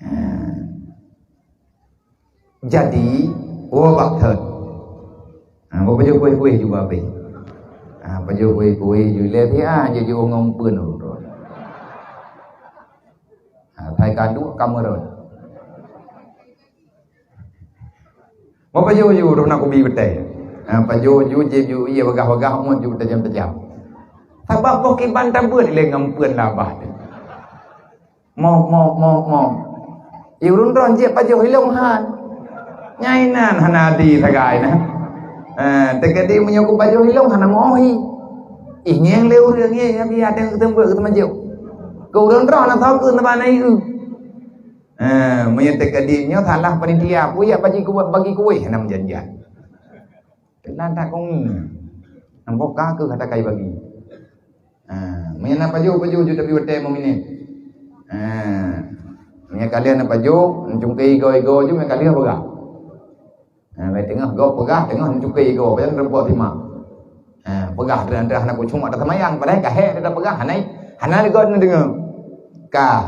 Ha. Jadi, woe bak thon. Ha, pajoh kueh-kueh ju babeh. Ha, pajoh kueh-kueh ju lé pih, ha, jeuet ju ngon peuen uroe. Ha, sai ka duek ka meuron. Pajoh ju roh na kubi beutée. Ha, pajoh ju jeuet ju ié bagah-bagah umat ju tajam-tajam. Sabab boh kiban tabeuet lé ngon peuen labah teuh. Moh, moh, moh, moh. Di ureuëng droe jeuet pajoh ilong han. Nyang inan hana adi sagai na. Eh, teukeudi meunyoe kupajoh ilong hana mohi. Ih, ngieng lé ureuëng ngieng, nyan biar teuh keuteumpeue keuteumajok. Keu ureuëng droe na soe keu na bana ieu. Eh, meunyoe teukeudi nyoe salah panitia, peue yak bagi kuweh, bagi kuweh hana meujanjian. Keunan that kongi. Nampak ka keu kata kai bagi. Ha, meunyoe na pajoh, pajoh ju tapi watée meuminet. Ha, meunyoe ka lheueh na pajoh, cungke igoe-igoe ju, meunyoe ka lheueh peugah. Ha, bak teungoh gob peugah, teungoh cungke igoe, pajan reumpok simak. Ha, peugah teuh-teuh hana kucuma ata seumayang, padahai ka hék ata peugah, hana, hana lé gob neudeungoe. Ka,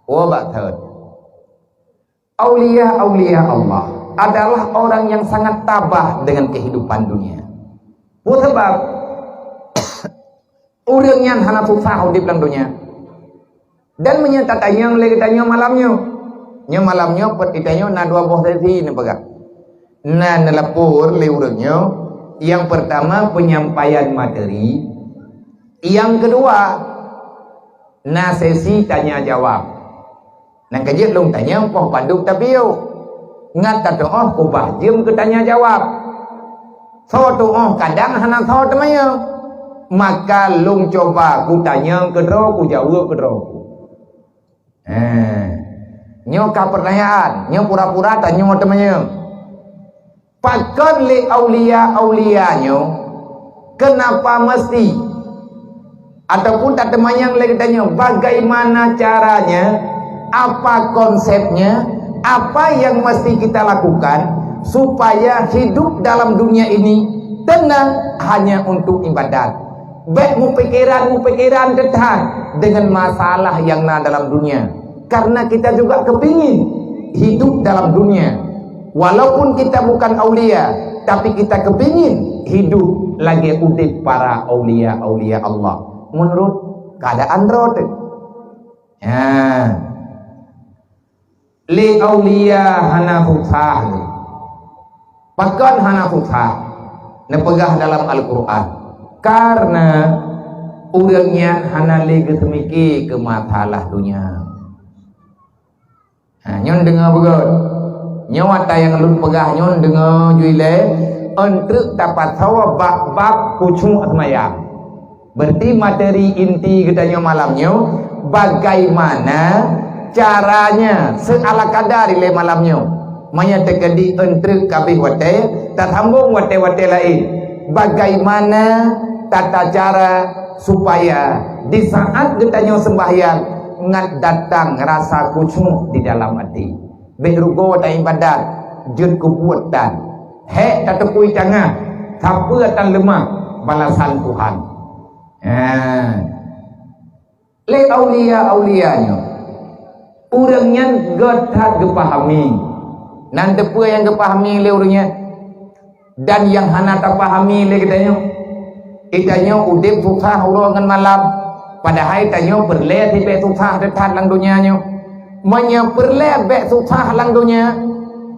woe bak thon. Aulia-aulia Allah adalah orang yang sangat tabah dengan kehidupan dunia. Peue sabab? Ureuëng nyan hana susah udeb lam donya. Dan meunyoe tatanyong lé geutanyoe malam nyoe, nyoe malam nyoe peuet geutanyoe na dua boh sesi neupeugah. Na neulapor lé ureuëng nyoe, nyang peurtama penyampaian materi, nyang keudua na sesi tanya jawab. Nyang ka jeuet lôn tanyong poh padub tapiôh. Ngat tatuoh kubah jeuem keu tanya jawab. Soe tuoh kadang hana soe teumanyong. Maka lôn cuba kutanyong keudroe, kujaweueb keudroe. Eh, nyoe ka peurtanyaan, nyoe pura-pura tanyoe teumanyong. Pakon lé aulia-aulia nyoe? Kenapa mesti? Ataupun tateumanyong lé geutanyoe, bagaimana caranya? Apa konsepnya? Apa yang mesti kita lakukan supaya hidup dalam dunia ini tenang hanya untuk ibadat? Bék mupikeran-mupikeran teuh that dengan masalah nyang na dalam dunia. Karena kita juga kepingin hidup dalam dunia. Walaupun kita bukan aulia, tapi kita kepingin hidup lagée udeb para aulia-aulia Allah. Menurut keadaan droe teuh. Ha. Lé aulia hana susah lé. Pakon hana susah? Neupeugah dalam Al-Qur'an, "Kareuna ureuëng nyan hana lé geuseumike keu masalah donya." Ha, nyoe deungoe beugôt. Nyoe ata nyang lôn peugah nyoe deungoe ju ilée, eunteuk tapasoe bab-bab khusyuk seumayang. Berarti materi inti geutanyoe malam nyoe, bagaimana caranya, seala kadar ilée malam nyoe. Meunyoe teukeudi eunteuk kabeh watée, tasambong watée-watée laén. Bagaimana tata cara supaya di saat geutanyoe seumbahyang, ngat datang rasa khusyuk di dalam até. Bék rugoe taibadat, jeuet keu buet tan. Hék tateupui tangah, sapeue tan leumah balasan Tuhan. Ha. Lé aulia-aulia nyoe, ureuëng nyan gét that geupahami. Nan teupeue nyang geupahami lé ureuëng nyan? Dan nyang hana tapahami lé geutanyoe? Di tanyoe udeb susah uroe ngon malam, padahai tanyoe peureulée sibée susah that lam donya nyoe. Meunyoe peureulée bék susah lam donya,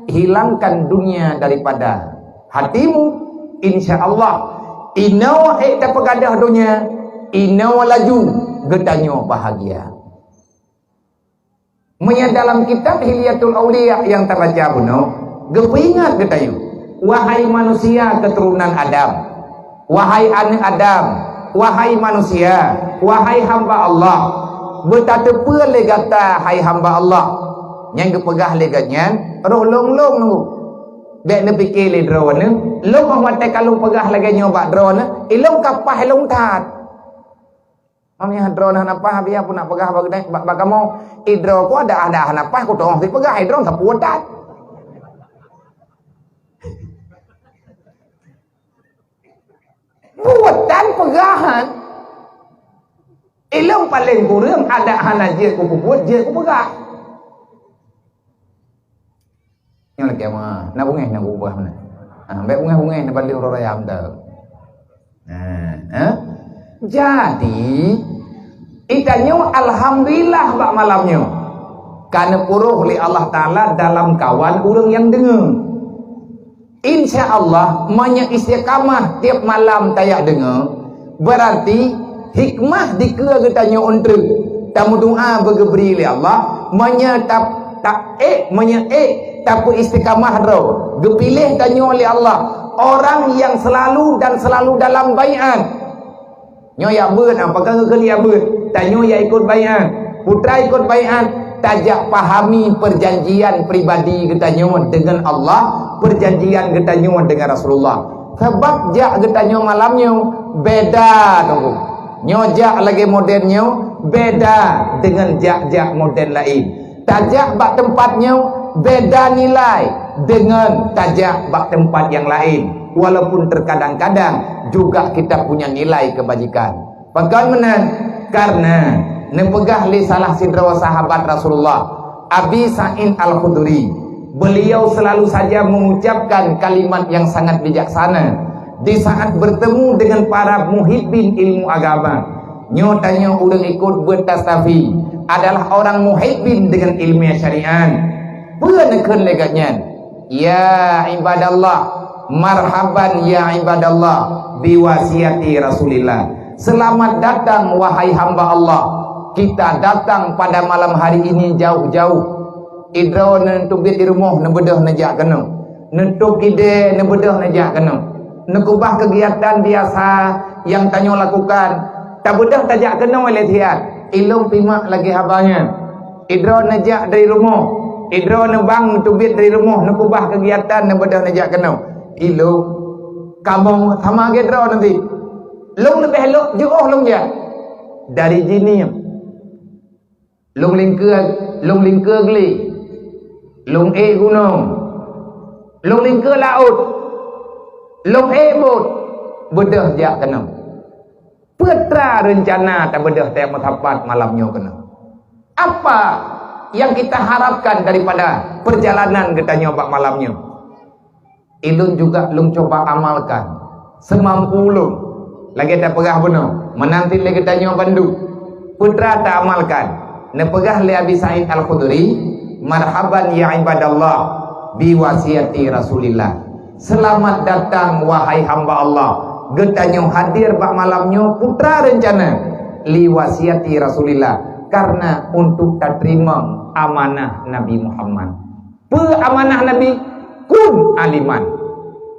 hilangkan dunia daripada hatimu, insya Allah, inoe ék tapeugadôh donya, inoe laju geutanyoe bahagia. Meunyoe dalam kitab Hilyatul Auliya nyang tabaca bunoe, geupeuingat geutanyoe, "Wahai manusia keuturonan Adam, wahai aneuëk Adam, wahai manusia, wahai hamba Allah, beutateupeue lé gata, hai hamba Allah." Nyang geupeugah lé gobnyan, "Roh lôn-lôn nunggu." Bék neupike lé droeneuh, lôn óh watée ka lôn peugah lagée nyoe bak droeneuh, ilôn ka paih lôn that. Meunyoe droeneuh hana paih, biar pun nak peugah bak geutanyoe, bak, bak kamoe, idroe ku ada, ada hana paih, kutoh sipeugah, idroe sapeue that. Buet tan peugahan. Ilôn paleng kureueng ada hana jeuet kupeubuet, jeuet kupeugah. Nyoe lagée ma, na beungéh na gubah meunan. Ha, bék beungéh-beungéh na bandum uroe raya mantong. Nah, ha? Jadi, itanyoe alhamdulillah bak malam nyoe. Ka neupuroh lé Allah Taala dalam kawan ureuëng nyang deungoe. Insya Allah, meunyoe istiqamah tieb malam tajak deungoe, beurati hikmah dikeue geutanyoe untreuk tameudoá beugeubri lé Allah, meunyoe ta-, ta-, ék, meunyoe ék tapeuistiqamah droe, geupiléh tanyoe lé Allah orang nyang seulalu dan seulalu dalam baiát. Nyoe jak beuet, ah, pakon geukheun jak beuet? Tanyoe jak ikot baiát. Peue teuma ikot baiát? Tajak pahami peujanjian pribadi geutanyoe deungon Allah, peujanjian geutanyoe deungon Rasulullah. Sabab jak geutanyoe malam nyoe beda, Teungku. Nyoe jak lagée model nyoe beda deungon jak-jak model laén. Tajak bak teumpat nyoe beda nilai deungon tajak bak teumpat nyang laén, walaupun terkadang-kadang juga kita punya nilai kebajikan. Pakon meunan? Karena neupeugah lé salah sidroe sahabat Rasulullah, Abi Sa'id Al-Khudri, beliau selalu saja mengucapkan kalimat yang sangat bijaksana di saat bertemu dengan para muhibbin ilmu agama. Nyoe tanyoe ureuëng ikot beuet tastafi adalah orang muhibbin dengan ilmu syariat. Peue neukheun lé gobnyan? "Ya ibadallah, marhaban ya ibadallah, biwasiati Rasulillah." Selamat datang, wahai hamba Allah. Kita datang pada malam hari ini jauh-jauh. Idroe neuteubiet di rumoh, neubeudôh neujak keunoe. Neutôb idée, neubeudôh neujak keunoe. Neukubah keugiatan biasa nyang tanyoe lakukan. Tabeudôh tajak keunoe lé siat. Ilôn pimak lagée haba nyan. Idroe neujak dari rumoh. Idroe neubang neuteubiet dari rumoh, neukubah keugiatan, neubeudôh neujak keunoe. Ilôn, kamoe sama lagée droe nanti. Lôn leubeh lôn jiôh lôn jak. Dari jinih. Lôn lingkeue, lôn lingkeue glé. Lôn ék gunong. Lôn lingkeue laôt. Lôn ék bot. Beudôh jak keunoe. Peue teuma reuncana tabeudôh teuh meusapat malam nyoe keunoe? Apa yang kita harapkan daripada perjalanan geutanyoe bak malam nyoe? Ilôn juga lôn cuba amalkan seumampu lôn. Lagée tapeugah bunoe, meunan cit lé geutanyoe bandum. Peue teuma taamalkan? Neupeugah lé Abi Sa'id Al-Khudri, "Marhaban ya ibadallah, biwasiati Rasulillah." Seulamat datang, wahai hamba Allah. Geutanyoe hadir bak malam nyoe peue teuma reuncana, "Liwasiati Rasulillah," karena untuk tateurimong amanah Nabi Muhammad. Peue amanah Nabi? Kun aliman.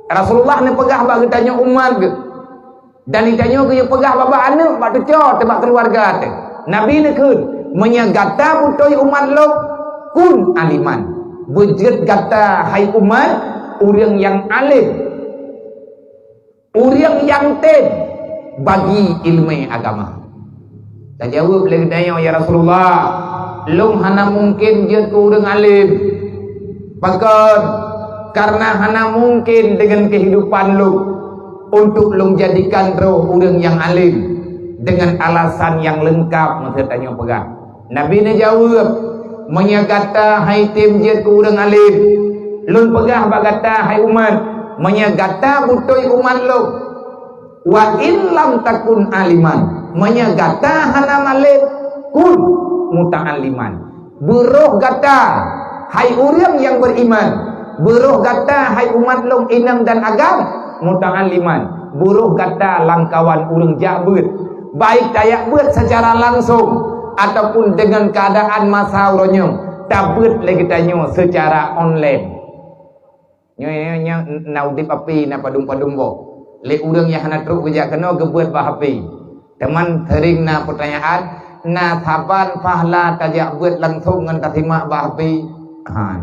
Rasulullah neupeugah bak geutanyoe umat geuh. Dan geutanyoe geuyue peugah bak aneuëk, bak cucoe, bak keuluwarga teuh. Nabi neukheun, "Meunyoe gata beutôi umat lôn, kun aliman." Beujeuet gata, hai umat, ureuëng nyang além. Ureuëng nyang tem bagi iéleumé agama. Tajaweueb lé geutanyoe, "Ya Rasulullah, lôn hana mungken jeuet keu ureuëng além." Pakon? Karena hana mungken deungon keuhidupan lôn untuk lôn jadikan droe ureuëng nyang além deungon alasan nyang leungkab, meuseuti tanyoe peugah. Nabi neujaweueb, "Meunyoe gata han tem jeuet keu ureuëng além, lôn peugah bak gata, hai umat, meunyoe gata beutôi umat lôn, Wa in lam takun aliman, meunyoe gata hana malem, kun muta'alliman. Beuroh gata, hai ureuëng nyang beriman, beuroh gata, hai umat lôn inong dan agam, muta'alliman. Beuroh gata lamkawan ureuëng jak beuet, baik tajak beuet secara langsung ataupun dengan keadaan masa uroe nyoe tabeuet lé geutanyoe secara online. Nyoe, nyoe, nyoe na udeb api, na padum-padum boh. Lé ureuëng nyang hana trok geujak keunoe geubeuet bak api. Teuma sering na peutanyaan, na saban pahala tajak beuet langsung ngon tasimak bak api? Han.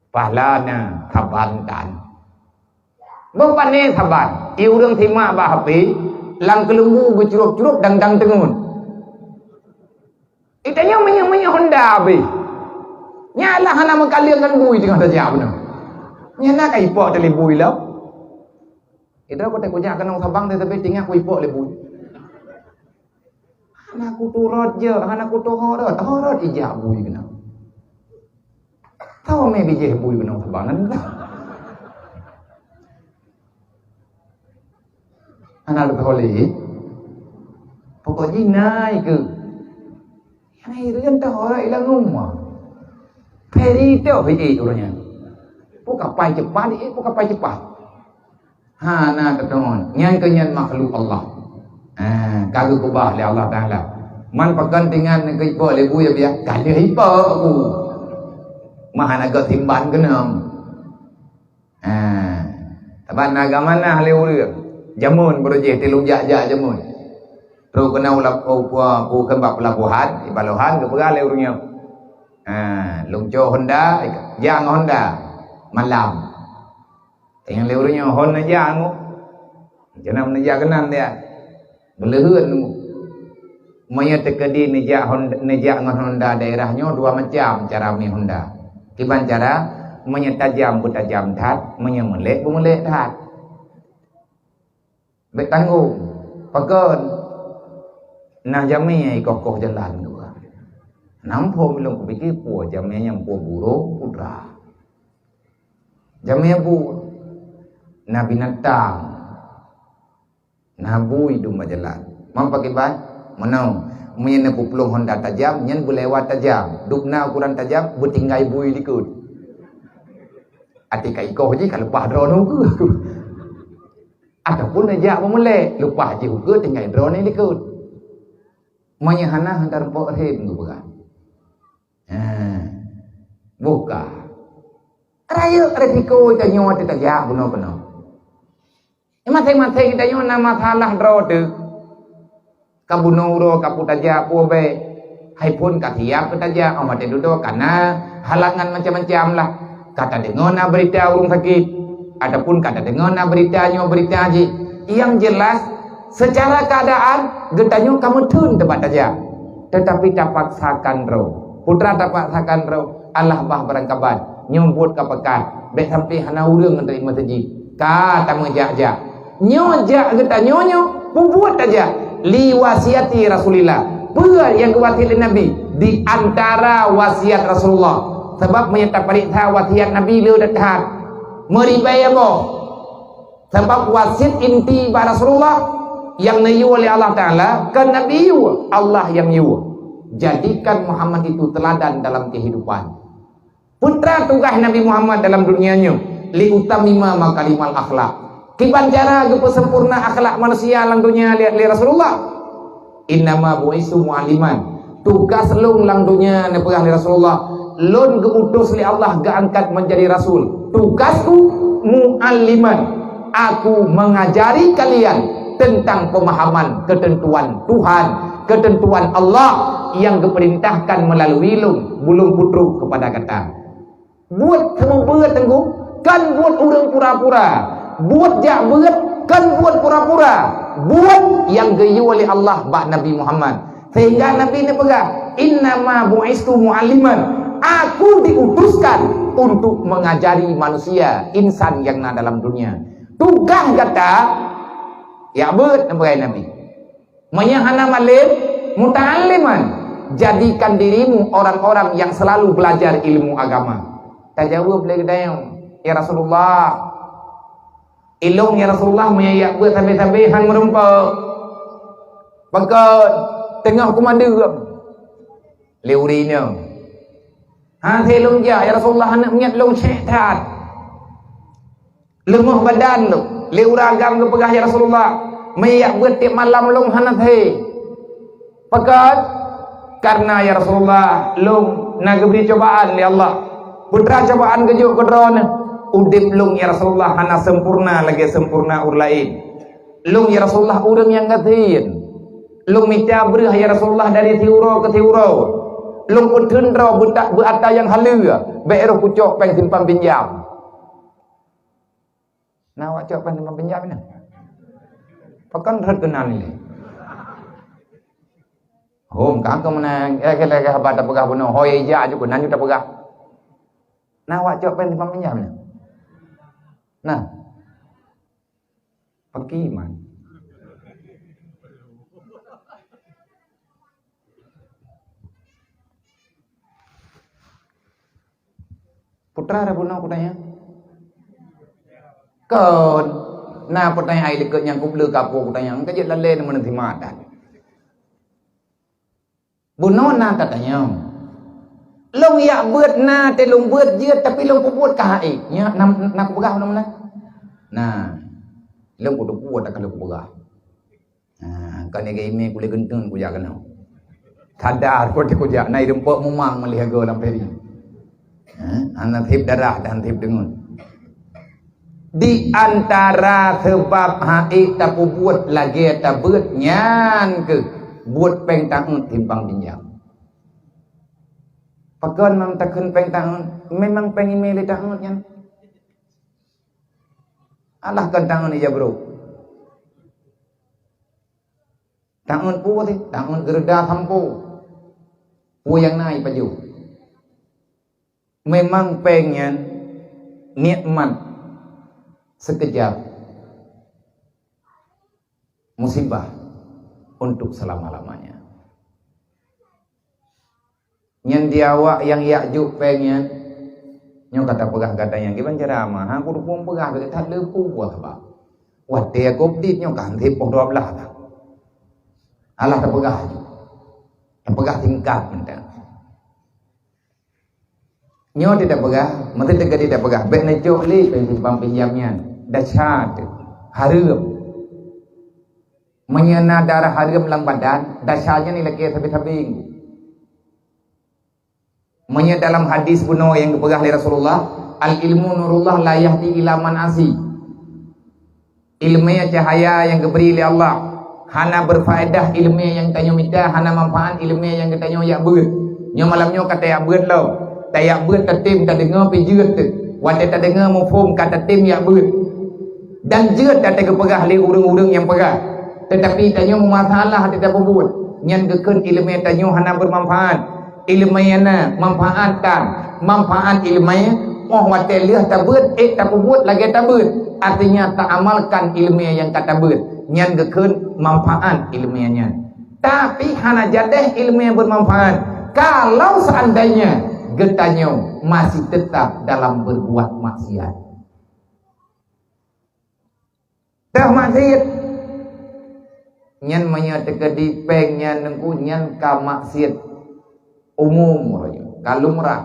Pahala na saban tan. Boh pane saban, i ureuëng simak bak api, lam keuleumbu geucurop-curop dang-dang teungeut. Geutanyoe meunyoe-meunyoe honda abéh. Nyan lah hana meukaleueng ngon bui teungoh tajak bunoe. Nyan na ka ipok tali bui lom. Idroe kote kujak keunoe sabang teutabé tingak ku ipok lé bui. Hana kuturot je, hana kutohorot, horot ijak bui keunoe. Tahu mé bijéh bui keunoe sabang nyan. Hana leuka oleh. Pokok jih nai keu. Hai reuen teuh orang ilang rumah. Feri teuh hi ureuëng nyan. Pu kapai cepat, eh, pu kapai cepat. Hana teuteuon. Nyan keu nyan makhluk Allah. Ha, ka geukeubah lé Allah Taala. Man pakon tingan keu ipok lé bui biak, ka lheueh ipok aku. Mah hana geuh simban keunoe. Ha, saban na agama na lé ureuëng. Jameun beureuh jih tilung jak-jak jameun. Trok keunoe u lap-, u, u, u, keu bak peulabohan, di Balohan geupeugah lé ureuëng nyoe. Ha, lôn cok honda, jak ngon honda. Malam. Nyang lé ureuëng nyoe hon neujak ngon. Jangan neujak keunan dia. Beuleuheuen. Meunyoe teukeudi neujak Hon-, neujak ngon honda daerah nyoe dua macam cara mi honda. Kiban cara, meunyoe tajam beutajam that, meunyoe meulek beumeulek that. Bék tanggong. Pakon? Nah jamé nyang ikoh-koh jalan dua. Namphom lôn kupike peue jamé nyang peue burông putra. Jamé bu na binatang. Na bui dum bak jalan. Mam pakiban? Meunoe, meunyoe na peuplueng honda tajam, nyan beulewat tajam. Dubna ukuran tajam, beutinggai bui likot. Até ka ikoh jih ka leupah droeneuh ukeue. Ataupun neujak beumeulek, leupah jih ukeue tinggai droeneuh likot. Meunyoe hana, hantar pok rem geupeugah. Ha. Buka. Rayeuk resiko tanyoe teutajak bunoe keunoe. Maséng-maséng geutanyoe na masalah droe teuh. Ka bunoe uroe ka peutajak peue bèe. Hai phon ka siap peutajak, oh watèe dudoe ka na halangan macam-macam lah. Ka tadeungoe na beurita ureueng sakét, ataupun ka tadeungoe na beurita nyoe beurita jih. Nyang jeulaih, seucara keuadaan geutanyoe ka meutheun teuma tajak. Teutapi tapaksakan droe. Peue teuma tapaksakan droe? Allah bah beurangkaban. Nyoe buet ka pakat, bèk sampoe hana ureueng ngon tarima seujih. Ka tameujak-jak. Nyoe jak geutanyoe nyoe, peubuet tajak. Li wasiati Rasulillah. Peue nyang geuwasiet lé Nabi? Di antara wasiat Rasulullah. Sabab meunyoe tapareksa wasiat Nabi le that. Meuribèe boh. Sabab wasiet inti bak Rasulullah nyang neuyue lé Allah Taala, kon Nabi yue, Allah nyang yue. Jadikan Muhammad itu teladan dalam kehidupan. Peue teuma tugaih Nabi Muhammad dalam dunia nyoe, li utammima makarimal akhlak. Kiban cara geupeusempurna akhlak manusia lam dunia lé, lé Rasulullah. Innama bu'istu mu'alliman. Tugas lôn lam dunia, neupeugah lé Rasulullah, lôn geuutus lé Allah geuangkat menjadi rasul. Tugasku mu'alliman. Aku mengajari kalian tentang pemahaman ketentuan Tuhan, ketentuan Allah yang geuperintahkan melalui lôn, bulong putroe kepada gata. Buet seumeubeuet teungku, kon buet ureueng pura-pura. Buet jak beuet, kon buet pura-pura. Buet nyang geuyue lé Allah bak Nabi Muhammad. Sehingga Nabi neupeugah, "Innama bu'istu mu'alliman." Aku diutuskan untuk mengajari manusia, insan nyang na dalam dunia. Tugaih gata, jak beuet, neupeugah Nabi. Meunyoe hana malem, muta'alliman, jadikan dirimu orang-orang yang selalu belajar ilmu agama. Tajaweueb lé geutanyoe, "Ya Rasulullah, "Ilôn, ya Rasulullah, meunyoe jak beuet sabe-sabe han meurumpok. Pakon, teungoh kumadeuem lé ureueng inong. Hase lôn jak, ya Rasulullah, aneuk miet lôn syiek that. Leumoh badan lôn." Lé ureueng agam geupeugah, "Ya Rasulullah, meujak beuet tiep malam lôn hana thé." "Pakon?" "Karena, ya Rasulullah, lôn na geubri cobaan lé Allah. Peue teuma cobaan geujok keu droeneuh? Udeb lôn, ya Rasulullah, hana sempurna lagée sempurna ureueng laén. Lôn, ya Rasulullah, ureueng nyang gasien. Lôn mita breueh, ya Rasulullah, dari siuroe keu siuroe. Lôn peutheun droe beutak beuata nyang haleue, bék roh kucok péng simpan pinjam." Na awak cok péng simpan pinjam nyan? Pakon rhot keunan lé? Hom, ka keu meunan, eh, keu lagée haba tapeugah bunoe, hôi ija aju keunan ju tapeugah. Na awak cok péng simpan pinjam nyan? Nah. Pengkiman. Peue teuma bunoe kutanyong? Kon, na peutanyong ai likot nyang kubleue kapo kutanyong, ka jeuet lalée neumeuneutimah that. Bunoe na tatanyong. Lôn jak beuet na teuh lôn beuet jeuet, tapi lôn peubuet ka haiek. Nyan na, na kupeugah bunoe meunan? Na. Lôn kuteupue takah lôn kupeugah. Ha, kon lagée imé kulét geunteun kujak keunoe. Sadar, kon kujak, na ireumpok mumang meulih agoe lam peri. Ha, hana seb darah dan seb deungon. Di antara seubab haiek tapeubuet lagée tabeuet nyan keuh buet péng taeut timbang pinjam. Pakon mam takheun péng taeut? Memang péng imé lé taeut nyan. Alah kon taeut ija brok. Taeut peue teuh? Taeut geureuda sampoe. Peue nyang na ipajoh? Memang péng nyan nikmat sikeujap, musibah untuk selama-lamanya. Nyan di awak nyang jak jok péng nyan, nyoe ka tapeugah gata nyang kiban ceramah, ha, kuteupue peugah bak that le peue buah bak. Watée covid nyoe ka han seb poh dua blaih dah. Alah tapeugah aju. Tapeugah singkat mantong. Nyoe teuh tapeugah, meuteuk teuka teuh tapeugah, bék neucok lé péng simpan pinjam nyan. Desya teuh, hareuem. Meunyoe na darah hareuem lam badan, desya nyan ilakée sabe-sabe. Meunyoe dalam hadis bunoe nyang geupeugah lé Rasulullah, "Al-ilmu nurullah la yahdi ila man asi." Ileumé cahya nyang geubri lé Allah. Hana beufaedah ileumé nyang tanyoe mita, hana manfaat ileumé nyang geutanyoe jak beuet. Nyoe malam nyoe ka tajak beuet lom. Tajak beuet tatem tadeungoe pih jeuet teuh. Watée tadeungoe muphom ka tatem jak beuet. Dan jeuet ka tageupeugah lé ureuëng-ureuëng nyang peugah. Teutapi tanyoe meumasalah di tapeubuet. Nyan geukheun ileumé tanyoe hana beumanfaat. Ileumé na manfaat ka, manfaat ileumé, óh watée lheueh tabeuet, ék tapeubuet lagée tabeuet, artinya taamalkan ileumé nyang ka tabeuet, nyan geukheun manfaat ileumé nyan. Tapi hana jadeh ileumé beumanfaat kalau seandainya geutanyoe masih tetap dalam berbuat maksiat. Teuh maksiet. Nyan meunyoe teukeudi péng nyan Teungku, nyan ka maksiet umum uroe nyoe, ka lumrah.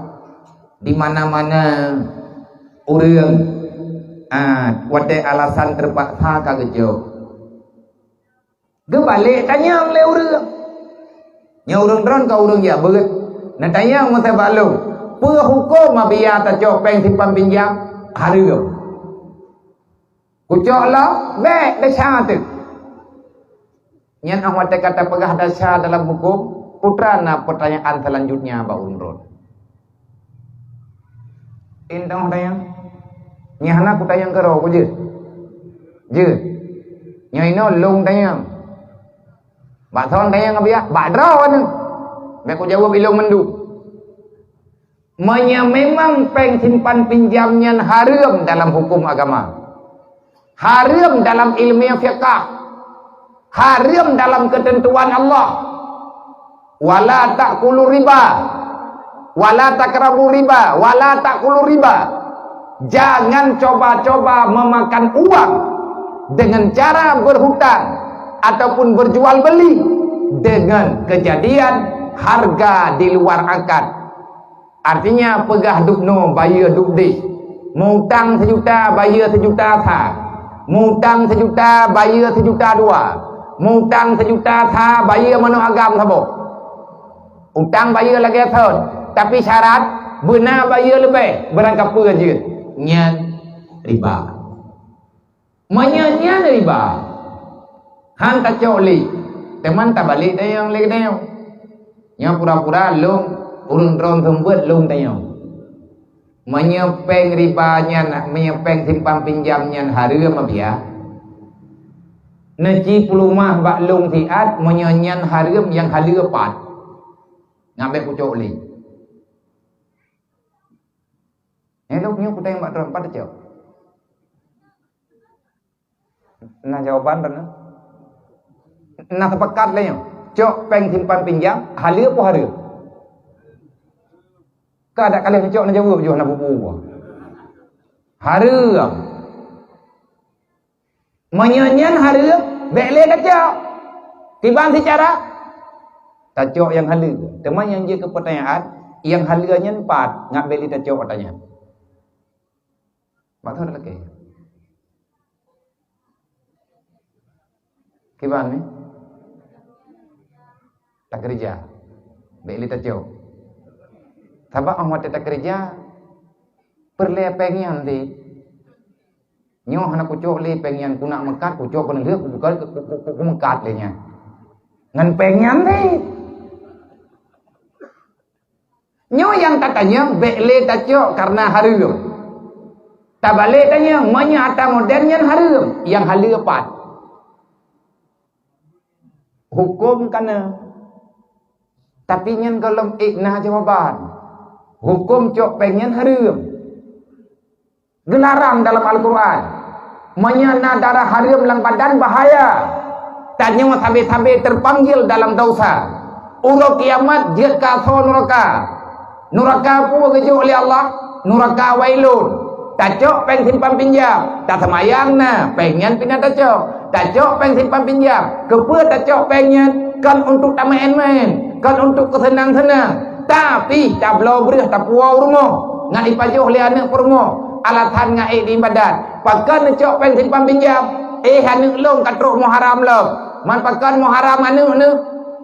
Di mana-mana ureuëng, ah, watée alasan teupaksa ka geujok. Geubalek tanyong lé ureuëng. Nyoe ureuëng droen ka ureuëng jak beuet. Neutanyong meusabat lôn, peue huköm apabila tacok péng simpan pinjam? Hareuem. Kucok lom, bék desya teuh. Nyan óh watée ka tapeugah desya dalam huköm, peue teuma na peutanyaan seulanjutnya bak ulôn droen. Intoh tanyong. Nyang hana kutanyong keudroe, kujeuet. Jeuet. Nyoe inoe lôn tanyong. Bak soe tanyong, Abiya? Bak droeneuh. Bék kujaweueb ilôn mandum. Meunyoe memang péng simpan pinjam nyan hareuem dalam huköm agama, hareuem dalam ileumé fiqah, hareuem dalam keuteuntuan Allah, "Wala ta'kulu riba, wala taqrabu riba, wala ta'kulu riba." Jangan coba-coba memakan uang dengan cara berhutang ataupun berjual beli dengan kejadian harga di luar akad. Artinya, peugah dubnoe bayeue dubdeh. Meutang seujuta, bayeue seujuta sa. Meutang seujuta, bayeue seujuta dua. Meutang seujuta sa, bayeue manok agam saboh. Utang bayeue lagée thon, tapi syarat beuna bayeue leubeh beurangkapeue jeuet. Nyan riba. Meunyoe nyan riba, han tacok lé, teuma tabalek tanyong lé geutanyoe. Nyoe pura-pura lôn ureuëng droe seumeubeuet lôn tanyong. Meunyoe péng riba nyan, meunyoe péng simpan pinjam nyan hareuem, Abiya, neuci peulumah bak lôn siat, meunyoe nyan hareuem, nyang haleue pat. Nyan bék kucok lé. Nyan lôn nyoe kutanyong bak droe, pat tacok? Na jawaban droeneuh? Na sepakat lé nyoe. Cok péng simpan pinjam, haleue peue hareuem? Ka dak ka lheueh neucok, neujaweueb yoh na bubu. Hareuem. Meunyoe nyan hareuem, bék lé tacok. Kiban sicara? Tacok nyang haleue. Teuma nyang jeuet keu peutanyaan, nyang haleue nyan pat, ngat bék lé tacok ata nyan. Bak tu lakée. Kiban ni? Takeureuja. Bék lé tacok. Sabab óh watée takeureuja, peureulée péng nyan cit. Nyoe hana kucok lé péng nyan, kunak meukat, kucok keuneulheueh, kubuka, ku, ku, ku, kumeukat lé nyan. Ngon péng nyan cit. Nyoe nyang tatanyong bék lé tacok kareuna hareuem. Tabalek tanyong, meunyoe ata modern nyan hareuem, nyang haleue pat? Huköm ka na. Tapi nyan gohlom ék na jawaban. Huköm cok péng nyan hareuem. Geularang dalam Al-Qur'an. Meunyoe na darah hareuem lam badan, bahaya. Tanyoe sabe-sabe teupanggil dalam dosa. Uroe kiamat jeuet keu asoe nuraka. Nuraka peue geujok lé Allah? Nuraka wailun. Tacok péng simpan pinjam, taseumayang na, péng nyan pih na tacok. Tacok péng simpan pinjam. Keupeue tacok péng nyan? Kon untuk tameuén-maén, kon untuk keuseunang-seunang. Tapi tabloe breueh tapuwoe u rumoh, ngat ipajoh lé aneuëk peurumoh, alasan ngat ék di ibadat. Pakon neucok péng simpan pinjam? Eh, aneuëk lôn ka trok Muharram lom. Man pakon Muharram aneuëk neuh?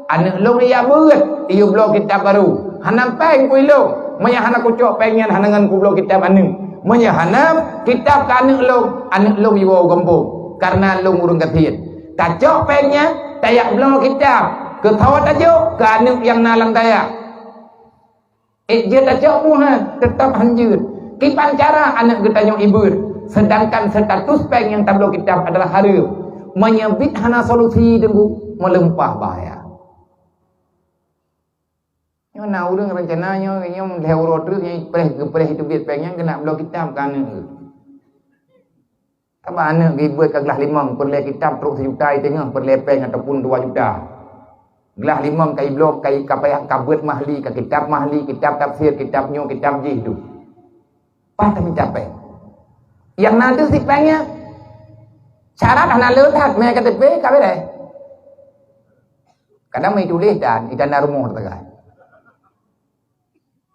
Aneuëk lôn ijak beuet, iyue bloe kitab barô. Hana péng keu ilôn. Meunyoe hana kucok péng nyan, hana ngon kubloe kitab aneuëk. Meunyoe hana kitab keu aneuëk lôn, aneuëk lôn iwoe u gampông. Kareuna lôn ureuëng gasien. Tacok péng nyan, tajak bloe kitab. Keu soe tajok? Keu aneuëk nyang na lam dayah. Ék jeuet tacok peue han, teutab han jeuet. Kiban cara aneuëk geutanyoe ibeuet, seudangkan status péng nyang tabloe kitab adalah hareuem. Meunyoe biet hana solusi, deungon meuleumpah bahaya. Nyoe na ureuëng reuncana nyoe, nyoe lhée uroe treuk nyoe preh, geupreh itu biet péng nyan keunak bloe kitab keu aneuëk. Sabab aneuëk geubeuet ka glah limong, peureulée kitab trok sijuta, i teungoh peureulée péng ataupun dua juta. Glah limong ka ibloe, ka i-, ka payah ka beuet mahli, ka kitab mahli, kitab tafsir, kitab nyoe, kitab jih tu. Paih tamita péng. Nyang na deuh sit péng nyan. Syarat hana le that, mé K T P ka beres. Kadang meutuléh dan i tanda rumoh teuka.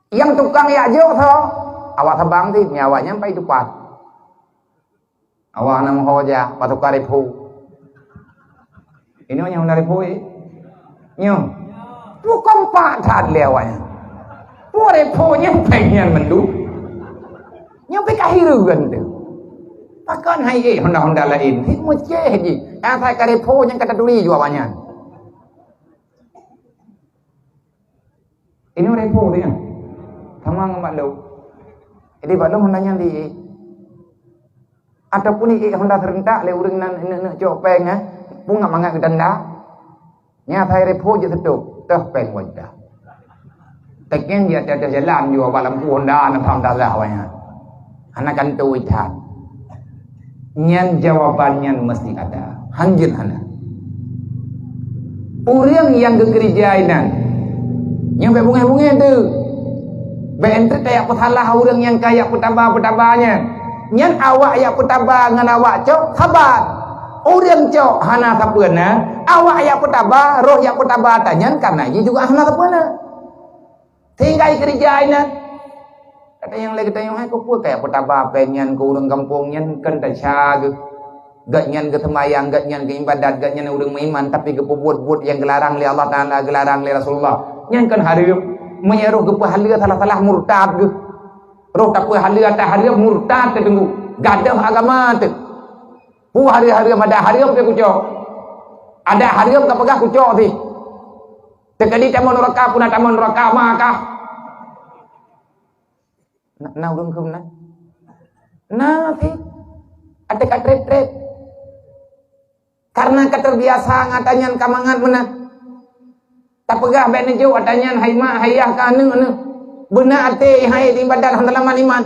Nyang tukang yak jok soe? Awak sabang cit, nyan awak nyan pai tupat. Awak na meuho jak, pasokan repo. Inoe nyang na repo, eh? Nyoe. Bukon pat that lé awak nyan. Peue repo nyan péng nyan mandum. Nyoe pih ka hireuen teuh. Pakon hai ék honda-honda laén? Hik meucéh jih. Asai ka repo nyan ka taturi ju awak nyan. Inoe repo tu nyan. Sama ngon bak lôn. Jadi bak lôn honda nyan di, ataupun i honda seurentak lé ureuëng nan neuk-neuk cok péng, eh. Peue ngat mangat geutanda. Nyan asai repo jeuet seutôt, toh péng wajah. Tekeng di ateueh jalan jua bak lampu honda na paham dah lah awaknyan. Hana kantô that. Nyan jawaban nyan meusti ada. Hanjeuet hana. Ureuëng nyang geukeureuja inan, nyang bék bungéh-bungéh tu. Bék enteuk tajak peusalah ureuëng nyang ka jak peutaba-peutaba nyan. Nyan awak jak peutaba ngon awak cok sabat. Ureuëng cok hana sapeue na, awak jak peutaba, roh jak peutaba ata nyan, kareuna jih juga hana sapeue na. Sehingga ikeurija inan. Kata nyang lé geutanyoe, "Hai, keupeue kajak peutaba péng nyan keu ureuëng gampông nyan, kan desya geuh? Gobnyan geuseumayang, gobnyan geuibadat, gobnyan ureuëng meuiman, tapi geupeubuet buet nyang geularang lé Allah Taala, geularang lé Rasulullah. Nyan kan hareuem. Meunyoe roh geupeuhaleue salah-salah, murtad geuh. Roh tapeuhaleue ata hareuem, murtad teuh teunggu. Gadôh agama teuh. Peue hareuem-hareuem, adak hareuem pih kucok. Adak hareuem kapeugah kucok sih. Teukeudi tamong nuraka, puna tamong nuraka ma kah?" Na, na ureuëng kheun na? Na sih. Até ka treb-treb. Kareuna ka teubiasa ngon ata nyan ka mangat meunan. Tapeugah bék neujok ata nyan, hai mak, hai yah, keu aneuëk-aneuëk. Beuna até hai ibadat hana lam iman.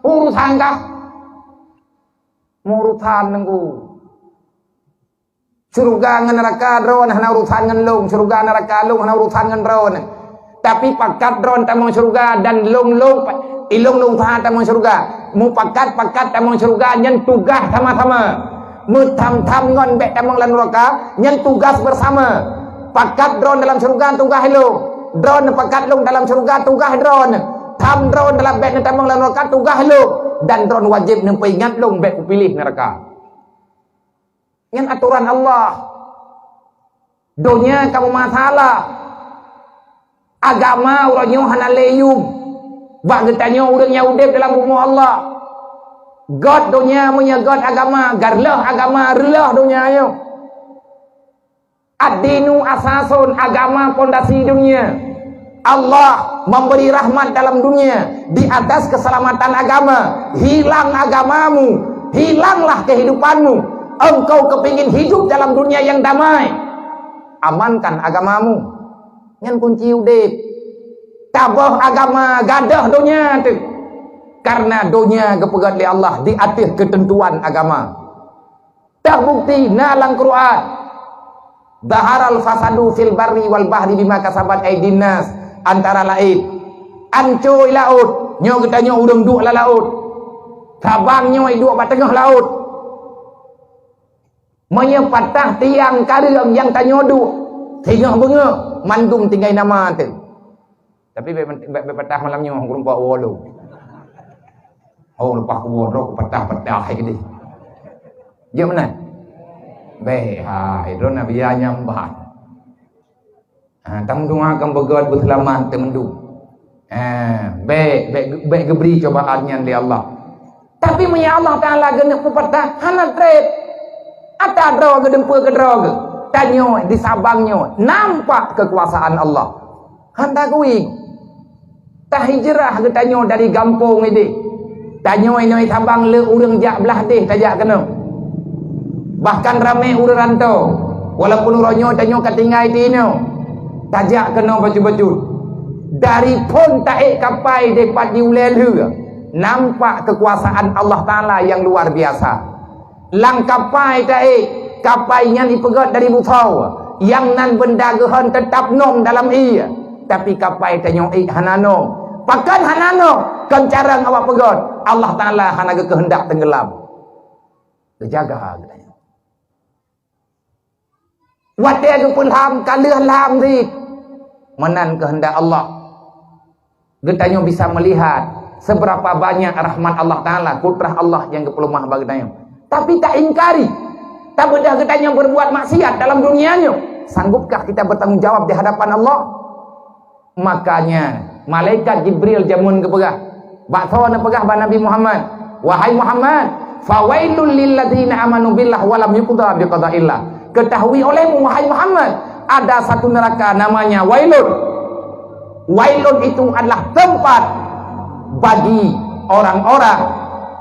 Urusan kah? Meurusan teunggu. Syeuruga ngon neuraka droeneuh hana urusan ngon lôn, syeuruga neuraka lôn hana urusan ngon droeneuh. Tapi pakat droeneuh tamong syeuruga dan lôn, lôn pa-, ilôn lôn usaha tamong syeuruga. Mupakat-pakat tamong syeuruga nyan tugaih sama-sama. Meutham-tham ngon bék tamong lam neuraka nyan tugaih beusama. Pakat droeneuh dalam syeuruga tugaih lôn. Droeneuh pakat lôn dalam syeuruga tugaih droeneuh. Tham droeneuh dalam bék neutamong lam neuraka tugaih lôn. Dan droeneuh wajéb neupeuingat lôn bék kupiléh neuraka. Nyan atoran Allah. Donya ka meumasalah. Agama uroe nyoe hana lé yum. Bak geutanyoe ureuëng nyang udeb dalam bumoe Allah. Gét donya meunyoe gét agama, garleuh agama, reuloh donya nyoe. Ad-dinu asasun, agama pondasi dunia. Allah memberi rahmat dalam dunia di atas keselamatan agama. Hilang agamamu, hilanglah kehidupanmu. Engkau kepingin hidup dalam dunia yang damai. Amankan agamamu. Nyan kunci udeb. Taboh agama, gadôh donya teuh. Karena donya geupeugét lé Allah di ateueh keuteuntuan agama. Teubukti na lam Quran. "Zaharal fasadu fil barri wal bahri bima kasabat aidin nas," antara laén, ancô i laôt, nyoe geutanyoe ureuëng duek lam laôt. Sabang nyoe duek bak teungoh laôt. Meunyoe patah tiang kareueng nyang tanyoe duek, singoh beungoh, mandum tinggai nama teuh. Tapi bék, bék, bék patah malam nyoe, geurumpok woe lom. Oh, leupah kuwoe droe, kupatah-patah hai keudeh. Jeuet meunan? Bék, hai, droe na biya nyang ban. Ha, tameudoa kan beugét beuseulamat teumandum. Ha, bék, bék, bék geubri cobaan nyan lé Allah. Tapi meunyoe Allah Taala geuneuk peupatah, hana treb. Ata droe geudumpue keu droe geuh. Tanyoe di Sabang nyoe nampak keukuasaan Allah. Hana geuieng. Tahijrah geutanyoe dari gampông idéh. Tanyoe inoe Sabang le ureuëng jak blaih déh tajak keunoe. Bahkan ramé ureuëng rantô. Walaupun uroe nyoe tanyoe ka tinggai di inoe, tajak keunoe bacut-bacut. Dari phon taék kapai dipat di ulée lheueh, nampak keukuasaan Allah Taala nyang luar biasa. Lam kapai taék, kapai nyan ipeugét dari busoe, nyang nan beunda geuhon teutab nong dalam ié, tapi kapai tanyoe ék hana nong. Pakon hana nong? Kon carông awak peugét, Allah Taala hana geukeuheundak teunggeulam. Geujaga geutanyoe. Watée geupeulham ka lheueh lham cit, meunan keuheundak Allah. Geutanyoe bisa meulihat seubeurapa banyak rahmat Allah Taala, kudrah Allah nyang geupeuleumah bak geutanyoe. Tapi taingkari, tabeudah geutanyoe beurbuat maksiat dalam dunia nyoe, sanggupkah kita bertanggung jawab di hadapan Allah? Makanya malaikat Jibril jameun geupeugah, bak soe neupeugah bak Nabi Muhammad, "Wahai Muhammad, fawailul lilladzina amanu billah walam yuqda biqadaillah." Ketahui olehmu, wahai Muhammad, ada satu neraka namanya Wailun. Wailun itu adalah tempat bagi orang-orang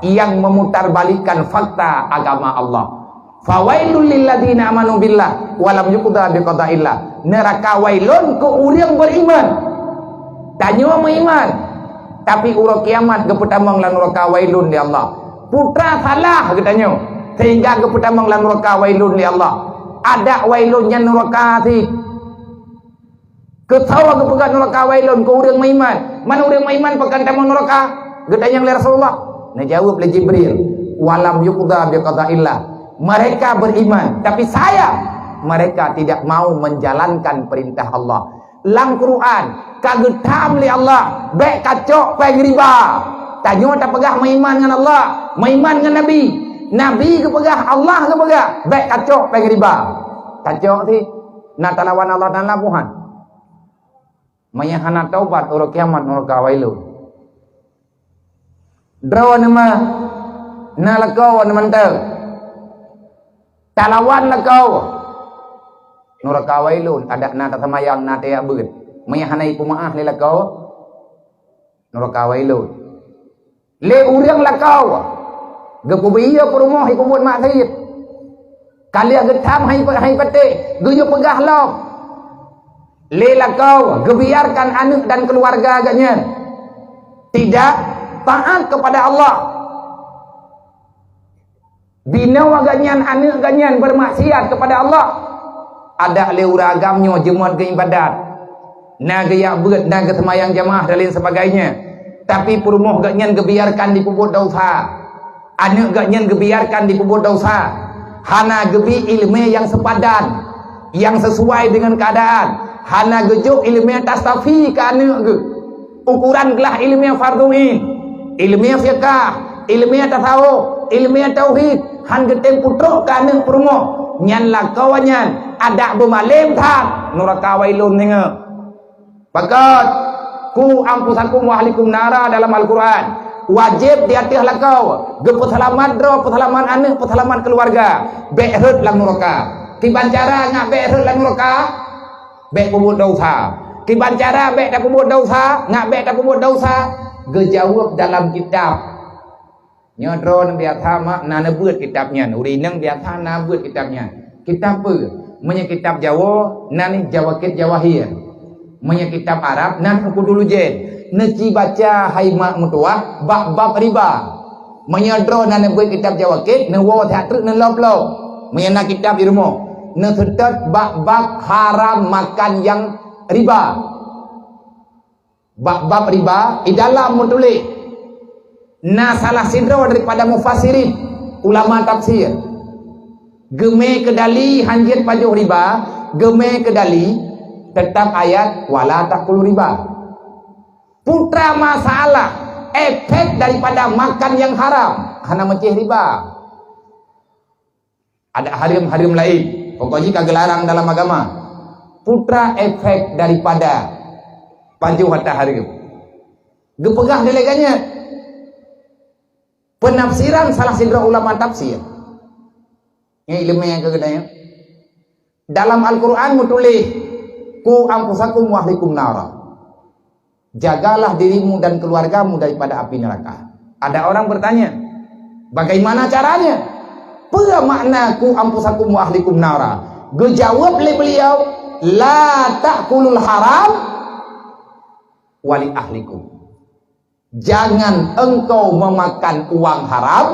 yang memutarbalikkan fakta agama Allah. "Fawailul lilladzina amanu billah walam yuqda biqadaillah." Neraka Wailun keu ureuëng beriman. Tanyoe meuiman, tapi uroe kiamat geupeutamong lam neraka Wailun lé Allah. Putra salah geutanyoe, sehingga geupeutamong lam neraka Wailun lé Allah. Adak Wailun nyan neraka sit. Keu soe geupeugah neraka Wailun? Keu ureuëng meuiman. Man ureuëng meuiman pakon tamong neraka? Geutanyong lé Rasulullah. Neujaweueb lé Jibril, "Walam yuqda biqadaillah." Mereka beriman, tapi sayang, mereka tidak mau menjalankan perintah Allah. Lam Quran ka geutam lé Allah, "Bék kacok péng riba." Tanyoe tapeugah meuiman ngon Allah, meuiman ngon Nabi. Nabi geupeugah, Allah geupeugah, "Bék kacok péng riba." Kacok sih, na talawan Allah dan labuhan. Meunyo hana taubat, uroe kiamat nuraka wailun. Droeneuh mah na lakoe neu mantong. Talawan lakoe, nuraka wailun. Adak na tasamayang, na tajak beuet, meunyo hana ipeumeu'ah lé lakoe, nuraka wailun. Lé ureuëng lakoe, geupeubiyeu peurumoh ipeubuet maksiet. Ka lheueh geutam hai, hai patéh, geuyue peugah lom. Lé lakoe geubiarkan aneuëk dan keuluwarga geuh nyan tidak taat kepada Allah. Binoe geuh nyan, aneuëk geuh nyan beumaksiat kepada Allah. Adak lé ureuëng agam nyoe jeumöt geuibadat, na geujak beuet, na geuseumayang jamaah dan lain sebagainya. Tapi peurumoh geuh nyan geubiarkan jipeubuet desya. Aneuëk geuh nyan geubiarkan jipeubuet desya. Hana geubi iéleumé nyang seupadan, nyang sisuai deungon keuadaan. Hana geujok iéleumé tastafi keu aneuëk geuh. Ukuran glah iéleumé fardhu ain, iéleumé fiqah, iéleumé tasawuf, iéleumé tauhid, han geutem peutrok keu aneuëk peurumoh. Nyan lakoe nyan adak beumalém that, nuraka wailun deungoe. Pakon, "Qu anfusakum wa ahlikum nara" dalam Al-Quran. Wajéb di ateueh lakoe geupeuseulamat droe, peuseulamat aneuëk, peuseulamat keuluwarga. Bék rhot lam nuraka. Kiban cara ngat bék rhot lam nuraka? Bék peubuet desya. Kiban cara bék tapeubuet desya, ngat bék tapeubuet desya? Geujaweueb dalam kitab. Nyoe droeneuh biasa mak na neubeuet kitab nyan, ureuëng inong biasa na beuet kitab nyan. Kitab peue? Meunyoe kitab Jawoe, na nih Jawakét Jawahir. Meunyoe kitab Arab, na nih Ukhdul Lujain. Neuci baca hai mak meutuwah bab-bab riba. Meunyoe droe na neubeuet kitab Jawakét, neuwoe that treuk neulop-lop. Meunyoe na kitab di rumoh, neuseutôt bab-bab haram makan nyang riba. Bab-bab riba, di dalam meutuléh, na salah sidroe daripada mufassirin, ulama tafsir, geumé keudali hanjeuet pajoh riba, geumé keudali teutap ayat, "Wala ta'kulu riba." Putra masalah efek daripada makan nyang haram, hana meucéh riba. Ada hareuem-hareuem laén, pokok jih ka geularang dalam agama. Putra efek daripada pajoh ata hareuem. Geupeugah dilée geuh nyan. Peunafsiran salah sidroe ulama tafsir. Nyan iéleumé nyang keu geutanyoe. Dalam Al-Quran meutuléh, "Qu anfusakum wa ahlikum nara." Jagalah dirimu dan keluargamu daripada api neraka. Ada orang bertanya, "Bagaimana caranya? Peue makna qu anfusakum wa ahlikum nara?" Geujaweueb lé beliau, "La ta'kulul haram wa li ahlikum." Jangan engkau memakan uang haram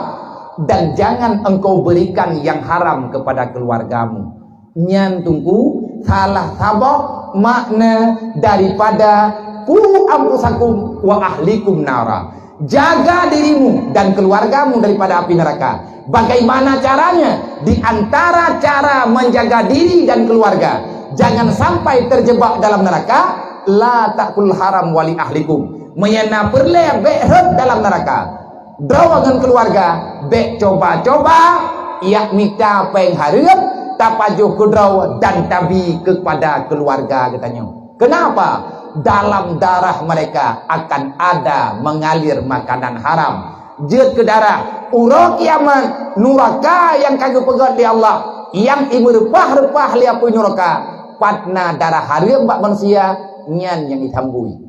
dan jangan engkau berikan yang haram kepada keluargamu. Nyan teungku salah saboh makna daripada qu anfusakum wa ahlikum nara. Jaga dirimu dan keluargamu daripada api neraka. Bagaimana caranya? Di antara cara menjaga diri dan keluarga, jangan sampai terjebak dalam neraka, la ta'kul haram wa li ahlikum. Meunyoe na peureulée bék rhot dalam neraka. Droe ngon keuluwarga bék cuba-cuba jak mita péng hareuem tapajoh keu droe dan tabi keupada keuluwarga geutanyoe. Keunapa? Dalam darah mereka akan ada mengalir makanan haram. Jeuet keu darah, uroe kiamat, nuraka nyang ka geupeugét lé Allah, nyang imeureupah-reupah lé apui nuraka, pat na darah hareuem bak manusia, nyan nyang jitambui.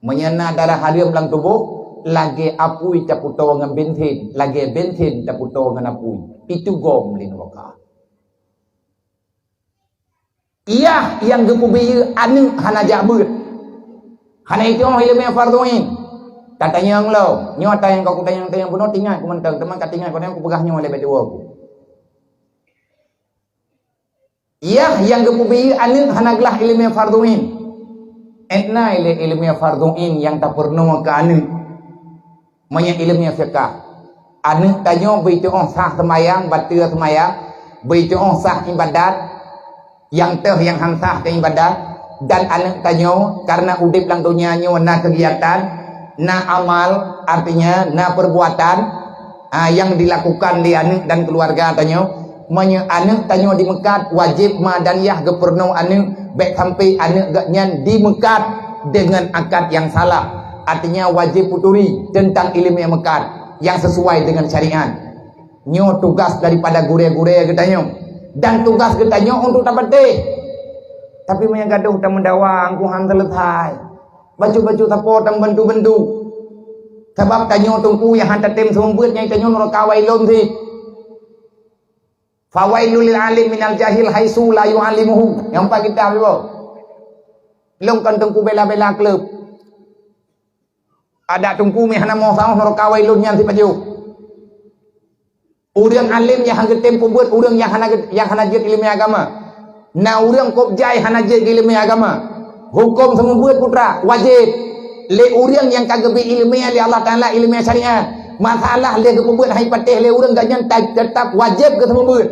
Meunyoe na darah hareuem lam tuboh, lagée apui tapeutoe ngon bensin, lagée bensin tapeutoe ngon apui. Itu gom lé nuraka. Iyah nyang geupeubiyeu aneuëk hana jak beuet. Hana itu'oh iéleumé fardhu ain. Tatanyong lom, nyoe ata nyang ka kutanyong-tanyong bunoe teuingat ku mantong, teuma ka teuingat ku, tanyong kupeugah nyoe lé bak dua ku. Iyah nyang geupeubiyeu aneuëk hana glah iéleumé fardhu ain. Étna ilée iéleumé fardhu ain nyang tapeurunoe keu aneuëk. Meunyoe iéleumé fiqah, Aneuk tanyoe beuitu'oh sah seumayang, bateue seumayang, beuitu'oh sah ibadat, nyang teuh nyang han sah keu ibadat, dan aneuk tanyoe karena udeb lam donya nyoe na keugiatan, na amal, artinya na perbuatan, ah, nyang dilakukan lé aneuk dan keuluwarga tanyoe. Meunyoe aneuk tanyoe dimeukat, wajéb ma dan yah geupeurunoe aneuk, bék sampai aneuk geuhnyan dimeukat deungon akad nyang salah. Artinya wajéb peuturi teuntang iéleumé meukat nyang sisuai deungon syariat. Nyoe tugas daripada gurée-gurée geutanyoe, dan tugas geutanyoe untuk tapatéh. Tapi meunyoe gadoh tameudawa, Teungku, han seuleusai. Bacut-bacut sapo tameubantu-bantu. Sabab tanyoe Teungku nyang han tatem seumeubeuet, nyan tanyoe nuraka wailun sit. Fawailul lil alim minal jahil haitsu la yu'allimuhu. Nyang pat kitab ibu. Lôn kon Teungku bela-bela klub. Adak Teungku meuhana moh saoh nuraka wailun nyan sipajoh. Ureuëng alim nyang han geutem peubeuet ureuëng nyang hana ge-, nyang hana jeuet iéleumé agama. Na ureuëng kôb jai hana jeuet iéleumé agama. Huköm seumeubeuet putra, wajéb. Lé ureuëng nyang ka geubri iéleumé lé Allah Taala, iéleumé syariat. Masalah lé geupeubeuet hai patéh lé ureuëng, gobnyan ta-, teutap wajéb geuseumeubeuet.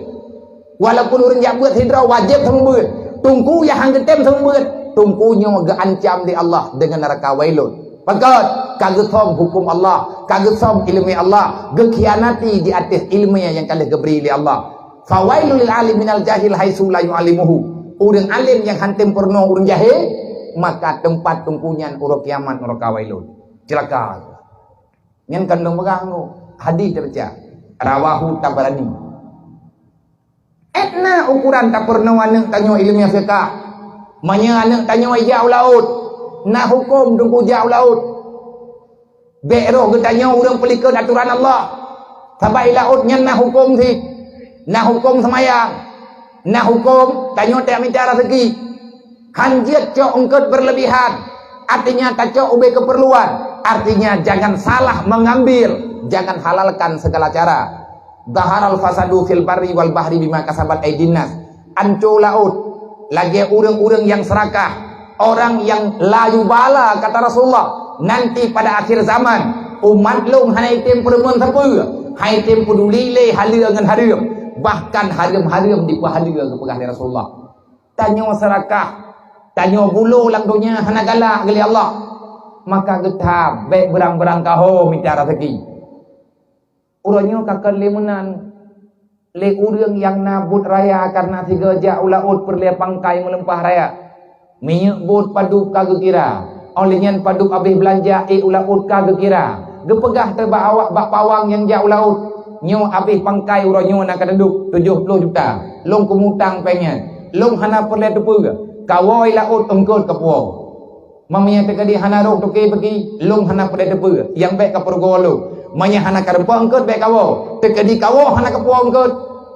Walaupun ureuëng jak beuet sidroe, wajéb seumeubeuet. Teungku nyang han geutem seumeubeuet, Teungku nyoe geuancam lé Allah deungon nuraka wailun. Pakon? Ka geusöm huköm Allah, ka geusöm iéleumé Allah, geukhianati di ateueh iéleumé nyang ka lheueh geubri lé Allah. Fawailul lil alim minal jahil haitsu la yu'allimuhu. Ureuëng alim nyang han tem peurunoe ureuëng jahé, maka teumpat Teungku nyan uroe kiamat nuraka wailun. Ceulaka. Nyan kon lôn peugah, Teungku. Hadis tabaca. Rawahu Tabarani. Étna ukuran tapeurunoe aneuk tanyoe iéleumé fiqah. Meunyoe aneuk tanyoe ijak u laôt, na huköm Teungku jak u laôt. Bék roh geutanyoe ureuëng peulikot atoran Allah. Sabab i laôt nyan na huköm sit. Na huköm seumayang. Na huköm tanyoe tajak mita raseuki. Han jeuet cok eungkôt berlebihan, artinya tacok ubé keupeurluan, artinya jangan salah mengambil, jangan halalkan segala cara. Zaharal fasadu fil barri wal bahri bima kasabat aidin nas. Anco laôt lagée ureuëng-ureuëng nyang seurakah, orang yang la yubala, kata Rasulullah, nanti pada akhir zaman, umat lôn hana item peureumeun sapeue, hana item peuduli lé haleue ngon hareuem, bahkan hareuem-hareuem dipeuhaleue, geupeugah lé Rasulullah. Tanyoe seurakah, tanyoe bulo lam donya hana galak lé Allah, maka geutam bék beurang-beurang kaho mita raseuki. Uroe nyoe ka kon lé meunan, lé ureuëng nyang na buet raya kareuna sigoe jak u laôt peureulée pangkai meuleumpah raya. Minyeuk buet padub ka geukira, óh lheueh nyan padub abéh beulanja ék u laôt ka geukira. Geupeugah teubak awak bak pawang nyang jak u laôt, "Nyoe abéh pangkai uroe nyoe na ka teudub tujoh ploh juta. Lôn keumutang péng nyan. Lôn hana peureulée teupeue. Kawoe laôt eungkôt kapuwoe." Meunyoe teukeudi hana roh toke beuki, lôn hana peureulée teupeue, nyang bék kapeurugoe lôn. Meunyoe hana kareupok eungkôt bék kawoe, teukeudi kawoe hana kapuwoe eungkôt,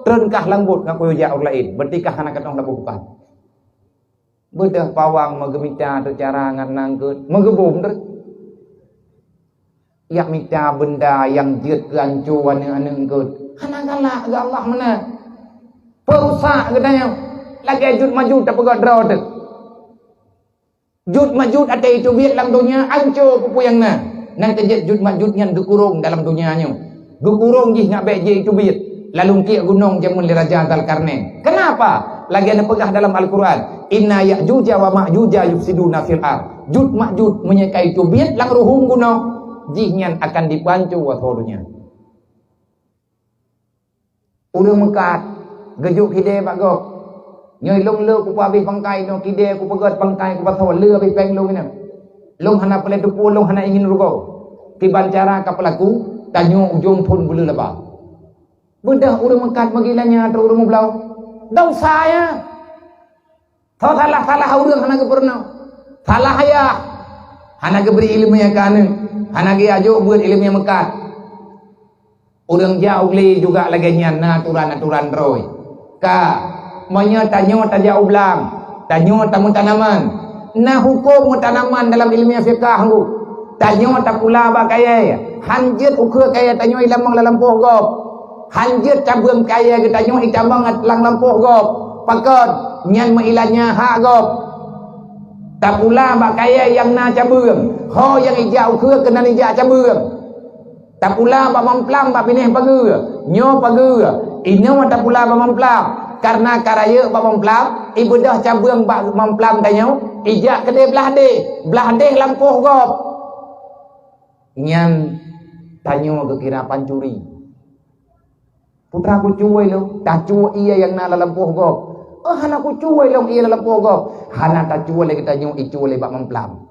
treun kah lam buet ngon kuyue jak ureuëng laén, berarti kah hana katong laboh bukan. Beudôh pawang meugeumita teucara ngon na eungkôt, meugeubom treun. Jak mita beunda nyang jeuet keu anco aneuëk-aneuëk eungkôt, hana galak geuh Allah meunan. Peurusak geutanyoe, lagée jut majut tapeugah droe teuh. Jut majut até iteubiet lam donya, anco peue-peue nyang na. Nyang teujeuet jut majut nyan geukurong dalam donya nyoe. Geukurong jih ngat bék jiteubiet, lalu kiek gunong jameun lé Raja Dzalkarnain. Keunapa? Lagée neupeugah dalam Al-Quran, "Inna Ya'juja wa Ma'juja yufsiduna fil ard." Jut majut meunyoe ka iteubiet lam ruhueng gunong, jih nyan akan dipeuanco asoe donya. Ureuëng meukat geujok kidée bak gob. Nyoe lôn le kupeuabéh pangkai nyoe, kidée kupeugét pangkai kupasoe, le abéh péng lôn inong. Lôn hana peureulée teupeue, lôn hana ingin rugoe. Kiban cara ka peulaku, tanyoe ujong phon buleue laba. Beudôh ureuëng meukat meugila nyan ateueh ureuëng meubloe. Desya nyan. Soe salah-salah ureuëng hana geupeurunoe. Salah ayah. Hana geubri iéleumé keu aneuëk. Hana geujak jok beuet iéleumé meukat. Ureuëng jak u glé juga lagée nyan na aturan-aturan droe. Ka, meunyoe tanyoe tajak u blang, tanyoe tameutanaman. Na huköm meutanaman dalam iéleumé fiqah nyoe. Tanyoe tapula bak kayée, han jeuet ukeue kayée tanyoe itamong lam lampôh gob. Han jeuet cabeueng kayée geutanyoe itamong lam lampôh gob. Pakon? Nyan meuilanya hak gob. Tapula bak kayée nyang na cabeueng, ho nyang ijak ukeue keunan ijak cabeueng. Tapula bak mamplam bak binéh pageue. Nyoe pageue. Inoe tapula bak mamplam. Kareuna ka rayeuk bak mamplam, ibeudôh cabeueng bak mamplam tanyoe, ijak keudeh blah deh. Blah deh lampôh gob. Nyan tanyoe geukira pancuri. Putra kucue lôn, tacue ié nyang na lam lampôh gob. Oh, hana kucue lôn ié lam lampôh gob. Hana tacue lé geutanyoe, icue lé bak mamplam.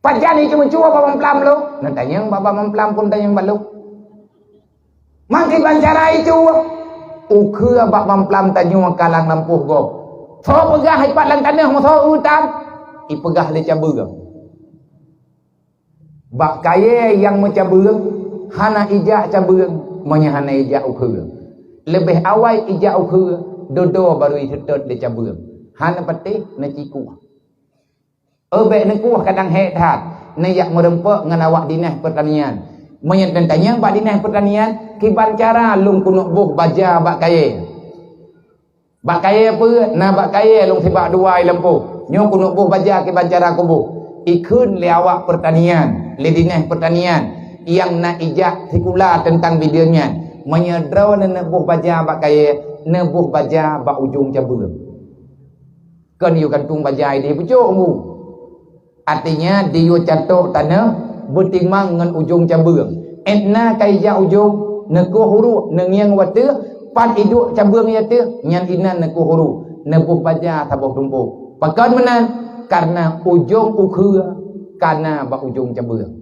Pajan icue-cue bak mamplam lôn? Neutanyong bak, bak mamplam pun tanyong bak lôn. Mangkiban cara icue, ukeue bak mamplam tanyoe ka lam lampôh gob. Soe peugah ipat lam tanoh meusoe utan? Ipeugah lé cabeueng. Bak kayée nyang meucabeueng, hana ijak cabeueng, meunyoe hana ijak ukeue. Leubeh awai ijak ukeue, dudoe barô iseutôt lé cabeueng. Hana patéh, neucikueh. Eubek neukueh kadang hék that, neujak meureumpok ngon awak dinas peurtanian. Meunyoe neutanyong bak dinas peurtanian, kiban cara lôn keuneuk boh baja bak kayée. Bak kayée peue? Na bak kayée lôn sibak dua i lampôh. Nyoe keuneuk boh baja kiban cara kuboh. Ikheun lé awak peurtanian, lé dinas peurtanian nyang na ijak sikula teuntang bideueng nyan. Meunyoe droeneuh neuboh baja bak kayée, neuboh baja bak ujong cabeueng. Kon yue gantung baja idéh pucok bu. Artinya, diyue catok tanoh beutimang ngon ujong cabeueng. Etna ka ijak ujong, neukueh uruek, neungieng wateuh, pat iduek cabeueng i ateueh, nyan inan neukueh uruek, neuboh baja saboh tumpôk. Pakon meunan? Kareuna ujong ukeue ka na bak ujong cabeueng.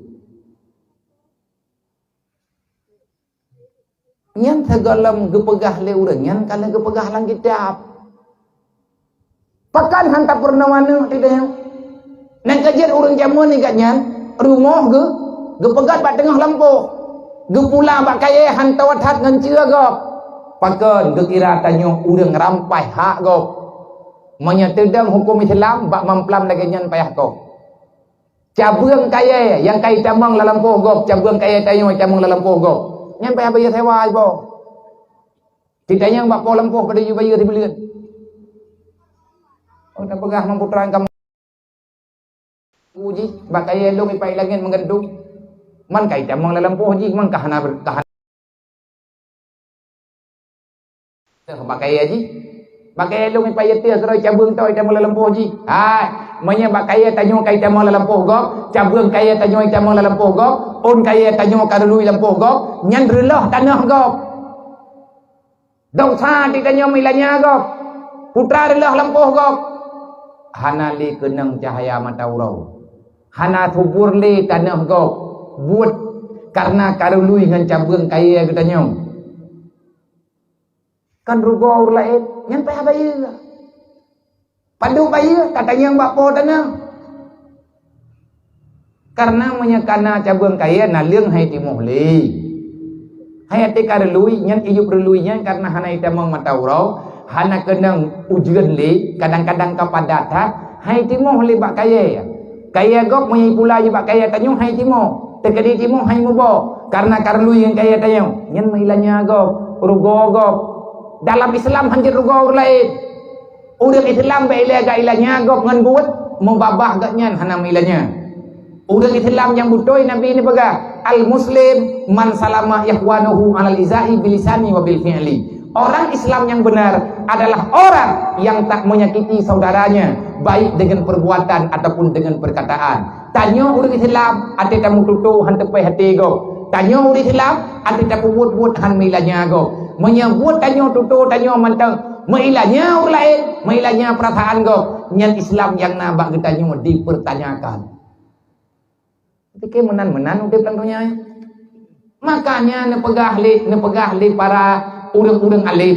Nyan sigohlom geupeugah lé ureuëng nyan ka lheueh geupeugah lam kitab. Pakon han tapeurunoe aneuëk teudeung? Nyang ka jeuet ureuëng jameun nibak nyan, rumoh geu-, geupeugét bak teungoh lampôh. Geupula bak kayée han tawat that ngon ceue gob. Pakon geukira tanyoe ureuëng rampah hak gob? Meunyoe teudong huköm Islam, bak mamplam lagée nyan payah gob. Cabeueng kayée nyang ka itamong lam lampôh gob, cabeueng kayée tanyoe itamong lam lampôh gob. Nyan payah bayeue sewa iboh. Titanyong bak po lampôh padub jih bayeue sibuleuen. Oh, tapeugah meuputra kamoe jih, bak kayée lôn ipat langét meugantung. Man ka itamong lam lampôh jih, man ka hana ber-, ka hana Teuh bak kayée jih. Bak kayée lôn ipat ié teuh keudroe cabeueng toe itamong lam lampôh jih. Hai, meunyoe bak kayée tanyoe ka itamong lam lampôh gob, cabeueng kayée tanyoe itamong lam lampôh gob, ôn kayée tanyoe ka reului lampôh gob, nyan reuloh tanoh gob. Desya titanyoe meulanya gob. Putra reuloh lampôh gob. Hana lé keunong cahya mata uroe. Hana subur lé tanoh gob. Buet kareuna ka reului ngon cabeueng kayée geutanyoe. Kan rugoe ureuëng laén, nyan payah bayeue. Padub bayeue, tatanyong bak po tanoh. Kareuna meunyoe ka na cabeueng kayée naleueng hai timoh lé. Hai até ka reului, nyan iyueb reului nyan kareuna hana itamong mata uroe, hana keunong ujeuen lé, kadang-kadang ka padat that, hai timoh lé bak kayée. Kayée gob meunyoe ipula jih bak kayée tanyoe hai timoh, teukeudi timoh hai muboh, kareuna ka reului ngon kayée tanyoe, nyan meuilanya gob, rugoe gob. Dalam Islam hanjeuet rugoe ureuëng laén. Ureuëng Islam bak ilée geuilanya gob ngon buet, meubabah gobnyan hana meuilanya. Ureuëng Islam nyang beutôi Nabi neupeugah, "Al-Muslim man salama ikhwanuhu alal izai bilisani wa bil fi'li." Orang Islam yang benar adalah orang yang tak menyakiti saudaranya, baik dengan perbuatan ataupun dengan perkataan. Tanyoe ureuëng Islam, até tameututoe han teupéh até gob. Tanyoe ureuëng Islam, até tapeubuet-buet han meuilanya gob. Meunyoe buet tanyoe tutoe tanyoe mantong meuilanya ureuëng laén, meuilanya peurasaan gob, nyan Islam nyang na bak geutanyoe dipertanyakan. Pike meunan-meunan udeb lam donya nyan. Makanya neupeugah lé, neupeugah lé para ureuëng-ureuëng alim,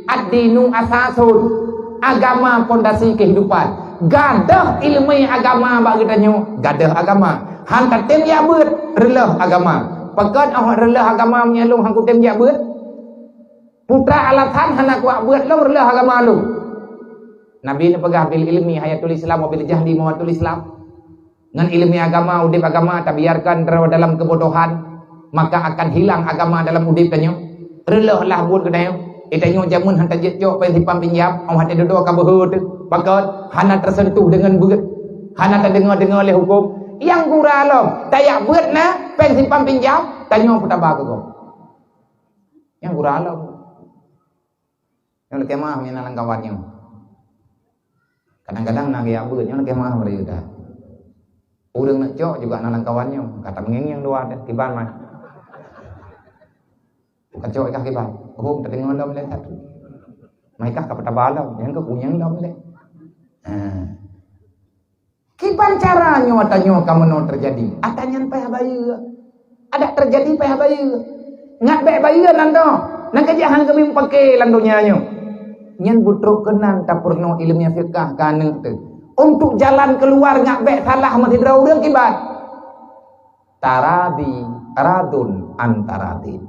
"Ad-dinu asasun," agama pondasi kehidupan. Gadôh ileumé agama bak geutanyoe, gadôh agama. Han tatem jak beuet, reuloh agama. Pakon oh reuloh agama meunyoe lôn han kutem jak beuet? Putra alasan hana kuat beuet lôn reuloh agama lôn. Nabi neupeugah, "Bil ilmi hayatul Islam wa bil jahli mamatul Islam." Ngon ileumé agama, udeb agama, tabiarkan droe dalam keubodohan, maka akan hilang agama dalam udeb tanyoe. Reuloh lah buet geutanyoe. Geutanyoe jameun han tajeuet cok péng simpan pinjam, 'oh watée dudoe ka beuhe teuh. Pakon hana teuseuntuh deungon beuet. Hana tadeungoe-deungoe lé huköm. Nyang gura lom, tajak beuet na péng simpan pinjam, Tanyoe peutaba keu gob. Nyang gura lom. Nyoe lakée meu'ah meunyoe na lam kawan nyoe. Kadang-kadang na gaya beuet nyoe lakée meu'ah meureuta. Ureuëng nak cok juga na lam kawan nyoe. Ka tameungieng-ngieng dua deh, kiban mah. Bukan cok ikah kiban. Oh, tadeungoe lom lé satu. Mai kah ka peutaba lom, nyang keu kunyang lom lé. Ha. Kiban cara nyoe ata nyoe ka meunoe teujadi? Ata nyan payah bayeue. Adak teujadi payah bayeue. Ngat bék bayeue nan doh. Nan ka jih han geubri meupaké lam donya nyoe. Nyan beutrok keunan tapeurunoe ileumèe fiqah keu aneuk teuh. Untuk jalan keluar ngat bék salah meusidroe ureuëng kiban. Taradi, radun an taradin.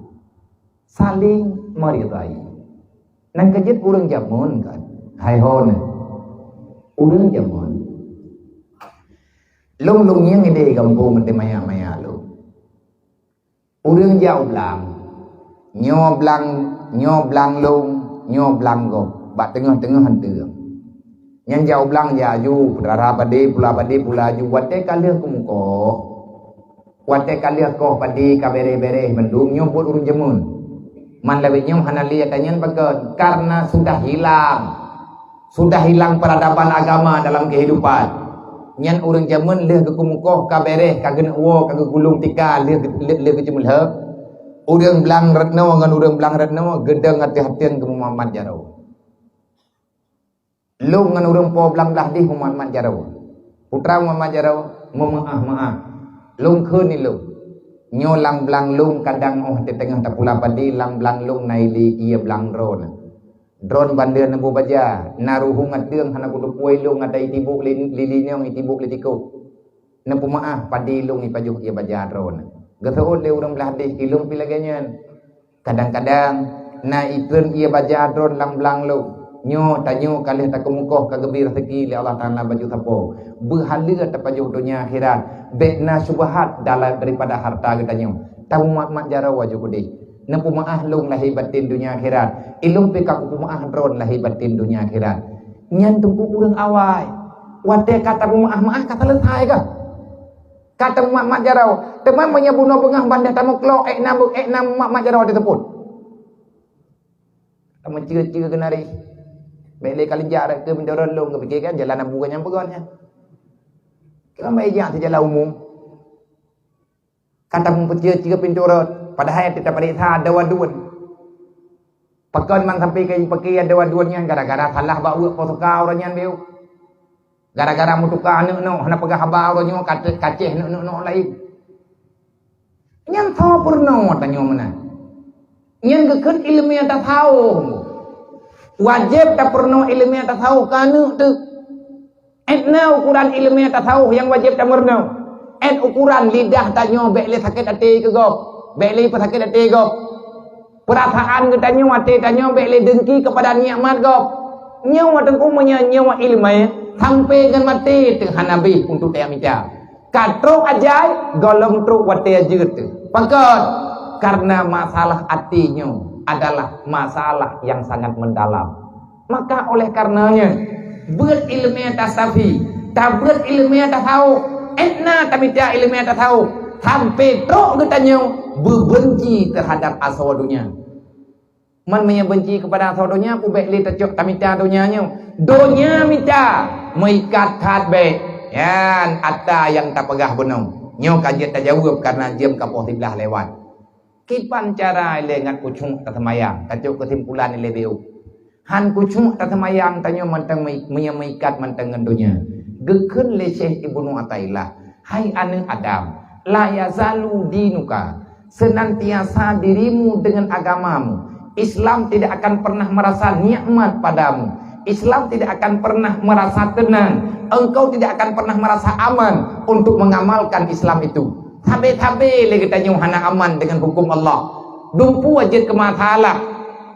Saling meridai. Nan keujeuet ureuëng jameun kan? Hai ho nyan. Ureuëng jameun. Lôn, lôn ngieng idéh gampông meuteumaya-maya lôn. Ureuëng jak u blang. Nyoe blang, nyoe blang lôn, nyoe blang gob. Bak teungoh-teungoh hanteung. Nyan jak u blang jak aju, peurara padé, pula padé, pula aju. Watée ka lheueh keumukoh, watée ka lheueh koh padé ka bereh-bereh mandum, nyoe buet ureuëng jameun. Man lawét nyoe hana lé ata nyan pakon, karena sudah hilang. Sudah hilang peradaban agama dalam kehidupan. Nyan ureuëng jameun lheueh geukeumukoh ka bereh, ka geuneuk woe, ka geugulong tika, lheueh, lheueh, lheueh geuceumeulheueh. Ureuëng blang Retno ngon ureuëng blang Retno geudong ateueh-ateueh geumeumat-mat jaroe. Lôn ngon ureuëng po blang blah dih meumat-mat jaroe. Putra meumat-mat jaroe, meumeuáh-meuáh. Lôn kheun ilôn. Nyoe lam blang lôn kadang óh teuteungoh tapula padé, lam blang lôn na ilé ié blang droeneuh. Droeneuh bandum neuboh baja, na ruhueng ateueng hana kuteupue lôn ata itibok lé, lé linong itibok lé tikôh. Neupeumeuáh padé lôn ipajoh ié baja droeneuh. Geuseuôt lé ureuëng blah dih ilôn pih lagée nyan. Kadang-kadang na itreun ié baja droeneuh lam blang lôn. Nyoe tanyoe ka lheueh takeumukoh ka geubri raseuki lé Allah Taala baju sapo. Beuhaleue tapajoh donya akhirat. Bék na syubhat dalam daripada harta geutanyoe. Tamumat-mat jaroe aju keudeh. Neupeumeuáh lôn lahé baten donya akhirat. Ilôn pih ka kupeumeuáh droeneuh lahé baten donya akhirat. Nyan teungku ureuëng awai. Watée ka tapeumeuáh-meuáh ka seuleusai kah? Ka tamumat-mat jaroe. Teuma meunyoe bunoe beungoh bandeh tameuklok, ék na bu-, ék na mumat-mat jaroe teuseupôt. Tameucue-cue keunari. Bék lé ka linjak rot keu meudorot lôn geupike kan jalan abu ka nyang peugöt nyan. Keu amba ijak sijalan umum. Ka tameupeucue-cue pintoe rot, padahai teutab pareksa ada waduen. Pakon man sampai ka jipake ada waduen nyan gara-gara salah bak weuek poh suka uroe nyan beu. Gara-gara meutuka aneuk nyoe hana peugah haba uroe nyoe ka, kacéh aneuk-aneuk nyoe laén. Nyan soe peurunoe tanyoe meunan. Nyan geukheun ileumèe tasawuf. Wajéb tapeurunoe ileumèe tasawuf keu aneuk teuh. Ét na ukuran ileumèe tasawuf nyang wajéb tameurunoe. Ét ukuran lidah tanyoe bék lé sakét até keu gob, bék lé peusakét até gob. Peurasaan geutanyoe, até tanyoe bék lé dengki keupada nikmat gob. Nyoe teungku meunyoe nyoe ileumèe sampai ngon maté teuh hana beh untuk tajak mita. Ka trok ajai, gohlom trok watèe jeuet teuh. Pakon? Karena masalah até nyoe adalah masalah yang sangat mendalam. Maka oleh karenanya, beuet ileumèe tasafi, tabeuet ileumèe tasawuf, ét na tamita ileumèe tasawuf, sampai trok geutanyoe beubenci terhadap asoe donya. Man meunyoe benci keupada asoe donya, peue bék lé tacok tamita donya nyoe. Donya mita meuikat that bék. Nyan ata nyang tapeugah bunoe. Nyoe ka jeuet tajaweueb kareuna jeuem ka poh siblaih lewat. Kiban cara ilée ngat khusyuk taseumayang, tacok keusimpulan ilée beu. Han khusyuk taseumayang tanyoe mantong mei-, meunyoe meuikat mantong ngon donya. Geukheun lé Syekh Ibnu Athaillah, "Hai aneuk Adam, la yazalu dinuka, senantiasa dirimu dengan agamamu. Islam tidak akan pernah merasa nikmat padamu. Islam tidak akan pernah merasa tenang. Engkau tidak akan pernah merasa aman untuk mengamalkan Islam itu." Sabe-sabe lé geutanyoe hana aman dengan huköm Allah. Dumpeue jeuet keu masalah.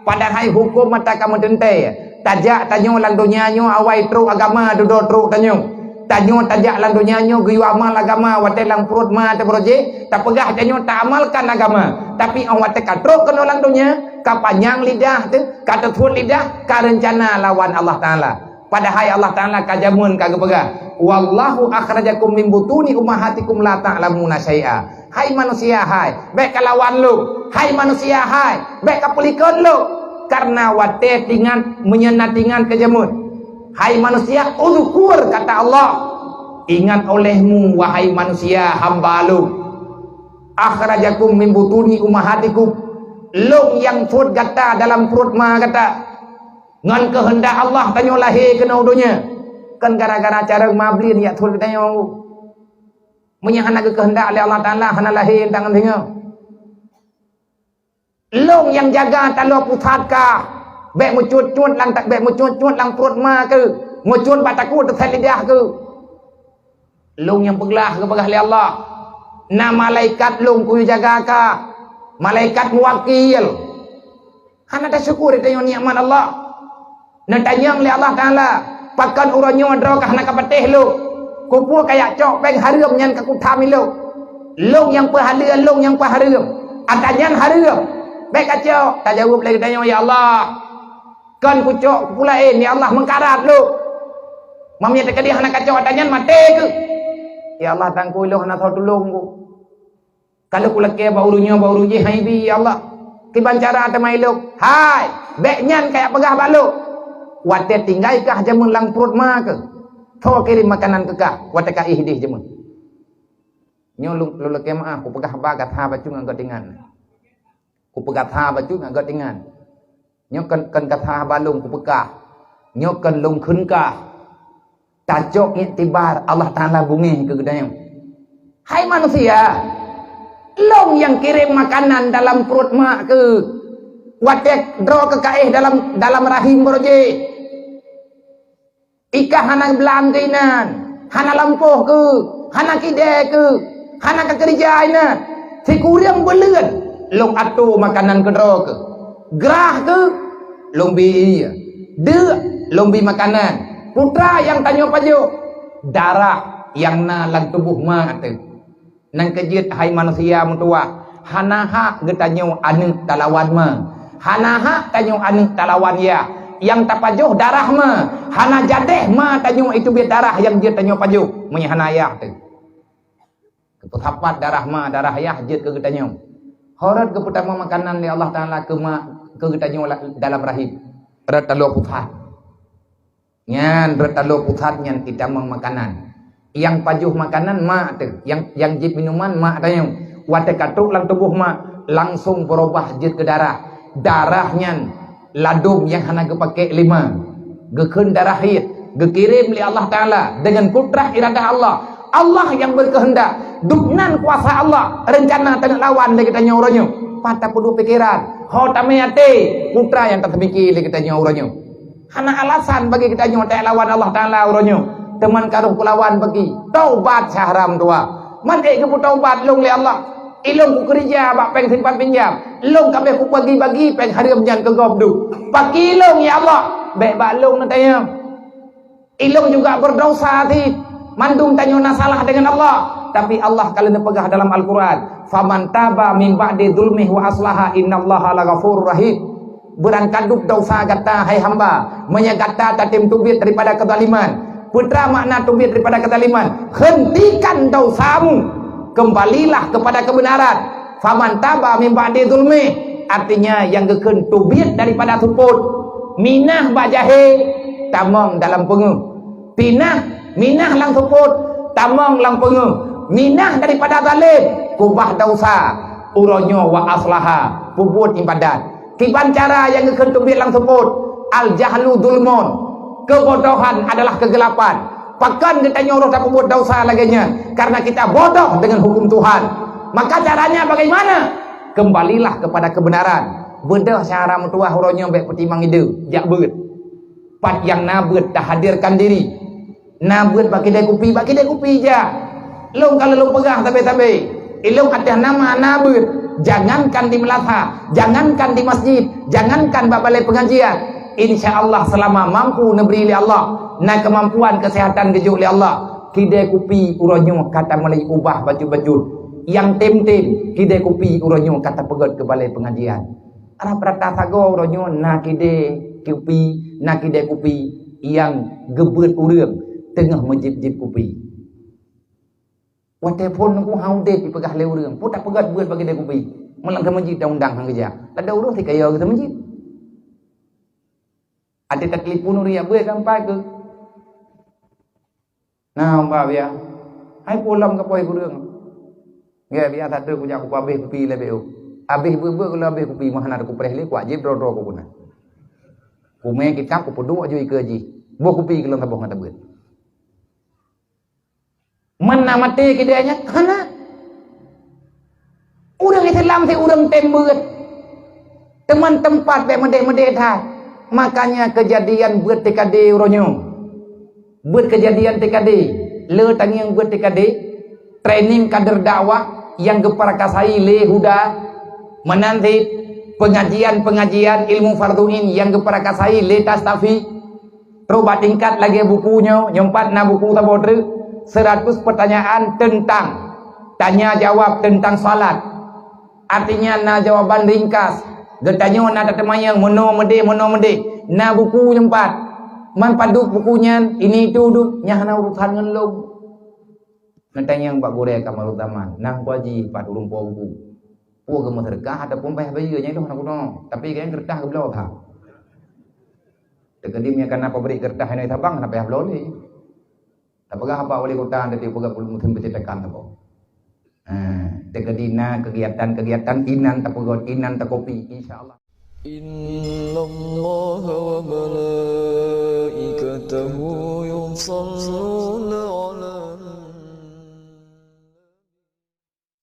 Padahai huköm mata ka meuteuntée. Tajak tanyoe lam donya nyoe awai trok agama dudoe trok tanyoe. Tanyoe tajak lam donya nyoe geuyue amal agama watée lam pruet ma teuh beurojéh, tapeugah tanyoe taamalkan agama. Tapi 'oh watée ka trok keunoe lam donya, ka panyang lidah teuh, ka teuthot lidah, ka reuncana lawan Allah Taala. Padahai Allah Taala ka jameun ka geupeugah, "Wallahu akhrajakum min butuni ummahatikum la ta'lamuna syai'a." Hai manusia hai, bèk kalawan lôn. Hai manusia hai, bèk kapeulikot lôn. Karena watèe tingat, meunyoe na tingat keu jameun. Hai manusia, uzkur, kata Allah, ingat olehmu, wahai manusia, hamba lôn. Akhrajakum min butuni ummahatikum. Lôn nyang phôn gata dalam pruet ma gata. Ngon keuheundak Allah tanyoe lahé keunoe donya. Kon gara-gara carông mablin jak thôn geutanyoe. Meunyoe hana geukeuheundak lé Allah Taala, hana lahé tangan singoh. Lôn nyang jaga taloe pusat kah. Bèk meucut-cut lam, bèk meucut-cut lam pruet ma keuh. Meucut bak takue teusét lidah keuh. Lôn nyang peuglah geupeugah lé Allah. Na malaikat lôn kuyue jaga kah. Malaikat muwakil. Hana tasyukur tanyoe nikmat Allah. Neutanyong lé Allah Taala, pakon uroe nyoe droe ka hana kapatéh lôn? Kupeue kajak cok péng hareuem nyan ka kutham ilôn? Lôn nyang peuhaleue, lôn nyang peuhareuem. Ata nyan hareuem. Bèk kacok, tajaweueb lé geutanyoe, "Ya Allah, kon kucok kupulaén, ya Allah, meukarat lôn. Meunyoe teukeudi hana kacok ata nyan, maté keuh." "Ya Allah, tangkui lôn hana soe tulông ku." Ka lheueh kulakèe bak ureueng nyoe, bak ureueng jéh, hai bi, ya Allah. Kiban cara teuma ilôn. Hai, bèk nyan kajak peugah bak lôn. Watèe tinggai kah jameun lam pruet ma keuh, tho kirém makanan keu kah watèe ka éh idéh jameun. Nyoe lôn, lôn lakèe meu'ah, kupeugah haba gata bacut ngon geutingan. Kupeugah haba bacut ngon geutingan. Nyoe kon, kon gata haba lôn kupeugah. Nyoe kon lôn kheun kah. Tacok iktibar, Allah Taala beungéh keu geutanyoe. Hai manusia, lôn nyang kirém makanan dalam pruet ma keuh. Watèe droe keuh ka éh dalam, dalam rahim baroe jéh. Ikah hana blang keuh inan, hana lampôh keuh, hana kidée keuh, hana kakeurija inan. Sikureueng buleuen lôn atô makanan keu droe keuh. Grah keuh lôn bi ie, deuk lôn bi makanan. Putra nyang tanyoe pajoh, darah nyang na lam tuboh ma teuh. Nyan keuh jeuet hai manusia meutuwah, hana hak geutanyoe aneuëk talawan ma. Hana hak tanyoe aneuëk talawan yah. Nyang tapajoh darah ma, hana jadéh ma tanyoe iteubiet darah nyang jeuet tanyoe pajoh meunyoe hana yah teuh. Geupeusapat darah ma, darah yah jeuet keu geutanyoe. Ho rot geupeutamong makanan lé Allah Taala keu ma, keu geutanyoe la-, dalam rahim. Rot taloe pusat. Nyan rot taloe pusat nyan itamong makanan. Nyang pajoh makanan ma teuh, nyang, nyang jieb minuman ma tanyoe. Watée ka trok lam tuboh ma, langsong beurubah jeuet keu darah. Darah nyan ladôm nyang hana geupaké lé ma. Geukheun darah hiet, geukirém lé Allah Taala deungon kudrah iradah Allah. Allah nyang beukeuheundak, dubnan kuasa Allah, reuncana taneuk lawan lé geutanyoe uroe nyoe. Pat tapeuduek pikeran, ho tamé até, peue nyang taseumike lé geutanyoe uroe nyoe. Hana alasan bagi geutanyoe talawan Allah Taala uroe nyoe. Teuma ka roh kulawan bagi, taubat syahram dua. Man ék geupeutaubat lôn lé Allah. Ilôn kukeurija bak péng simpan pinjam. Lôn ka abéh kubagi-bagi péng hareuem nyan keu gob duek. Pakri lôn, ya Allah, bék bak lôn neutanyong. Ilôn juga beudesya cit. Mandum tanyoe na salah deungon Allah. Tapi Allah ka lheueh neupeugah dalam Al-Quran, "Faman taba min ba'di zulmihi wa aslaha innallaha laghafurur rahim." Beurangkadub desya gata, hai hamba, meunyoe gata tatem teubiet daripada keuzaliman. Peue makna teubiet daripada keuzaliman? Hentikan desyamu, kembalilah kepada kebenaran. Faman taba min ba'di zulmi, artinya nyang geukheun teubiet daripada seupôt, minah bak jahé, tamong dalam peungeuh. Pinah, minah lam seupôt, tamong lam peungeuh. Minah daripada zalém, kubah desya, uroe nyoe wa aslaha, peubuet ibadat. Kiban cara nyang geukheun teubiet lam seupôt, al-jahlu zulmun, keubodohan adalah keugelapan. Pakon geutanyoe roh tapeubuet desya lagée nyan? Karena kita bodoh dengan hukum Tuhan. Maka caranya bagaimana? Kembalilah kepada kebenaran. Beudôh syahra meutuwah uroe nyoe bék peutimang ide, jak beuet. Pat nyang na beuet, tahadirkan diri. Na beuet bak kidée kupi, bak kidée kupi jak. Lôn ka lôn peugah sabe-sabe. Ilôn ateueh nama na beuet, jangankan di meulasa, jangankan di masjid, jangankan bak balai pengajian. Insya Allah, selama mampu neubri lé Allah, na keumampuan keuseuhatan geujok lé Allah, kidée kupi uroe nyoe ka tameulai ubah bacut-bacut. Nyang tem-tem, kidée kupi uroe nyoe ka tapeugét keu balai pengajian. Rata-rata sagoe uroe nyoe na kidée kupi, na kidée kupi nyang geubeuet ureuëng teungoh meujieb-jieb kupi. Watèe phôn Teungku han udép jipeugah lé ureueng, peue tapeugöt beuet bagi dèh kupi. Malam teumeuji ta undang han geujak. Ladôm ureueng sikaya geuteumeuji. Até tatelepon ureueng, "Beuet sampai keu?" "Na, umpah biya." "Hai peue lom keu poh kureueng?" "Gèt biya, satu kujak kupeubeh kupi lé beu." Abeh beuet-beuet keu lôn abeh kupi, meuhana kupreh lé, kuwajéb droe-droe kukuna. Kumè kitab kupeuduek aju ikeue jih. Boh kupi keu lôn saboh ngon tabeuet. Meunan maté keu dia nyan, hana. Ureueng Islam si ureueng tem beuet. Teuma teumpat bèk meudeh-meudeh that. Makanya kejadian beuet T K D uroe nyoe. Beuet kejadian T K D. Le tangieng beuet T K D. Training kader dakwah nyang geuperakasai lé Huda. Meunan cit pengajian-pengajian ilmu fardhu ain nyang geuperakasai lé Tastafi. Trok bak tingkat lagèe buku nyoe, nyoe pat na buku saboh treuk, seratus pertanyaan tentang, tanya jawab tentang salat. Artinya na jawaban ringkas. Geutanyoe na tateumanyong meunoe meudeh, meunoe meudeh. Na buku nyoe pat. Man padub buku nyan, ini itu dub, nyan hana urusan ngon lôn. Neutanyong bak gurèe Kamaruzzaman, "Nang Teungku Haji pat ureueng po buku? Po geumeuseudeukah ataupun payah bayeue nyan lôn hana kunoe, tapi kayang keureutah geubloe that." Teukeudi meunyo kana pabrik keureutah inoe Sabang, hana payah bloe lé. Tapeugah bak wali kota, teupeugah peuleumeuteun peucetakan saboh. Ha, teukeudi na kegiatan-kegiatan inan tapeugöt, inan takopi, insya Allah. إن الله وملائكته يصلون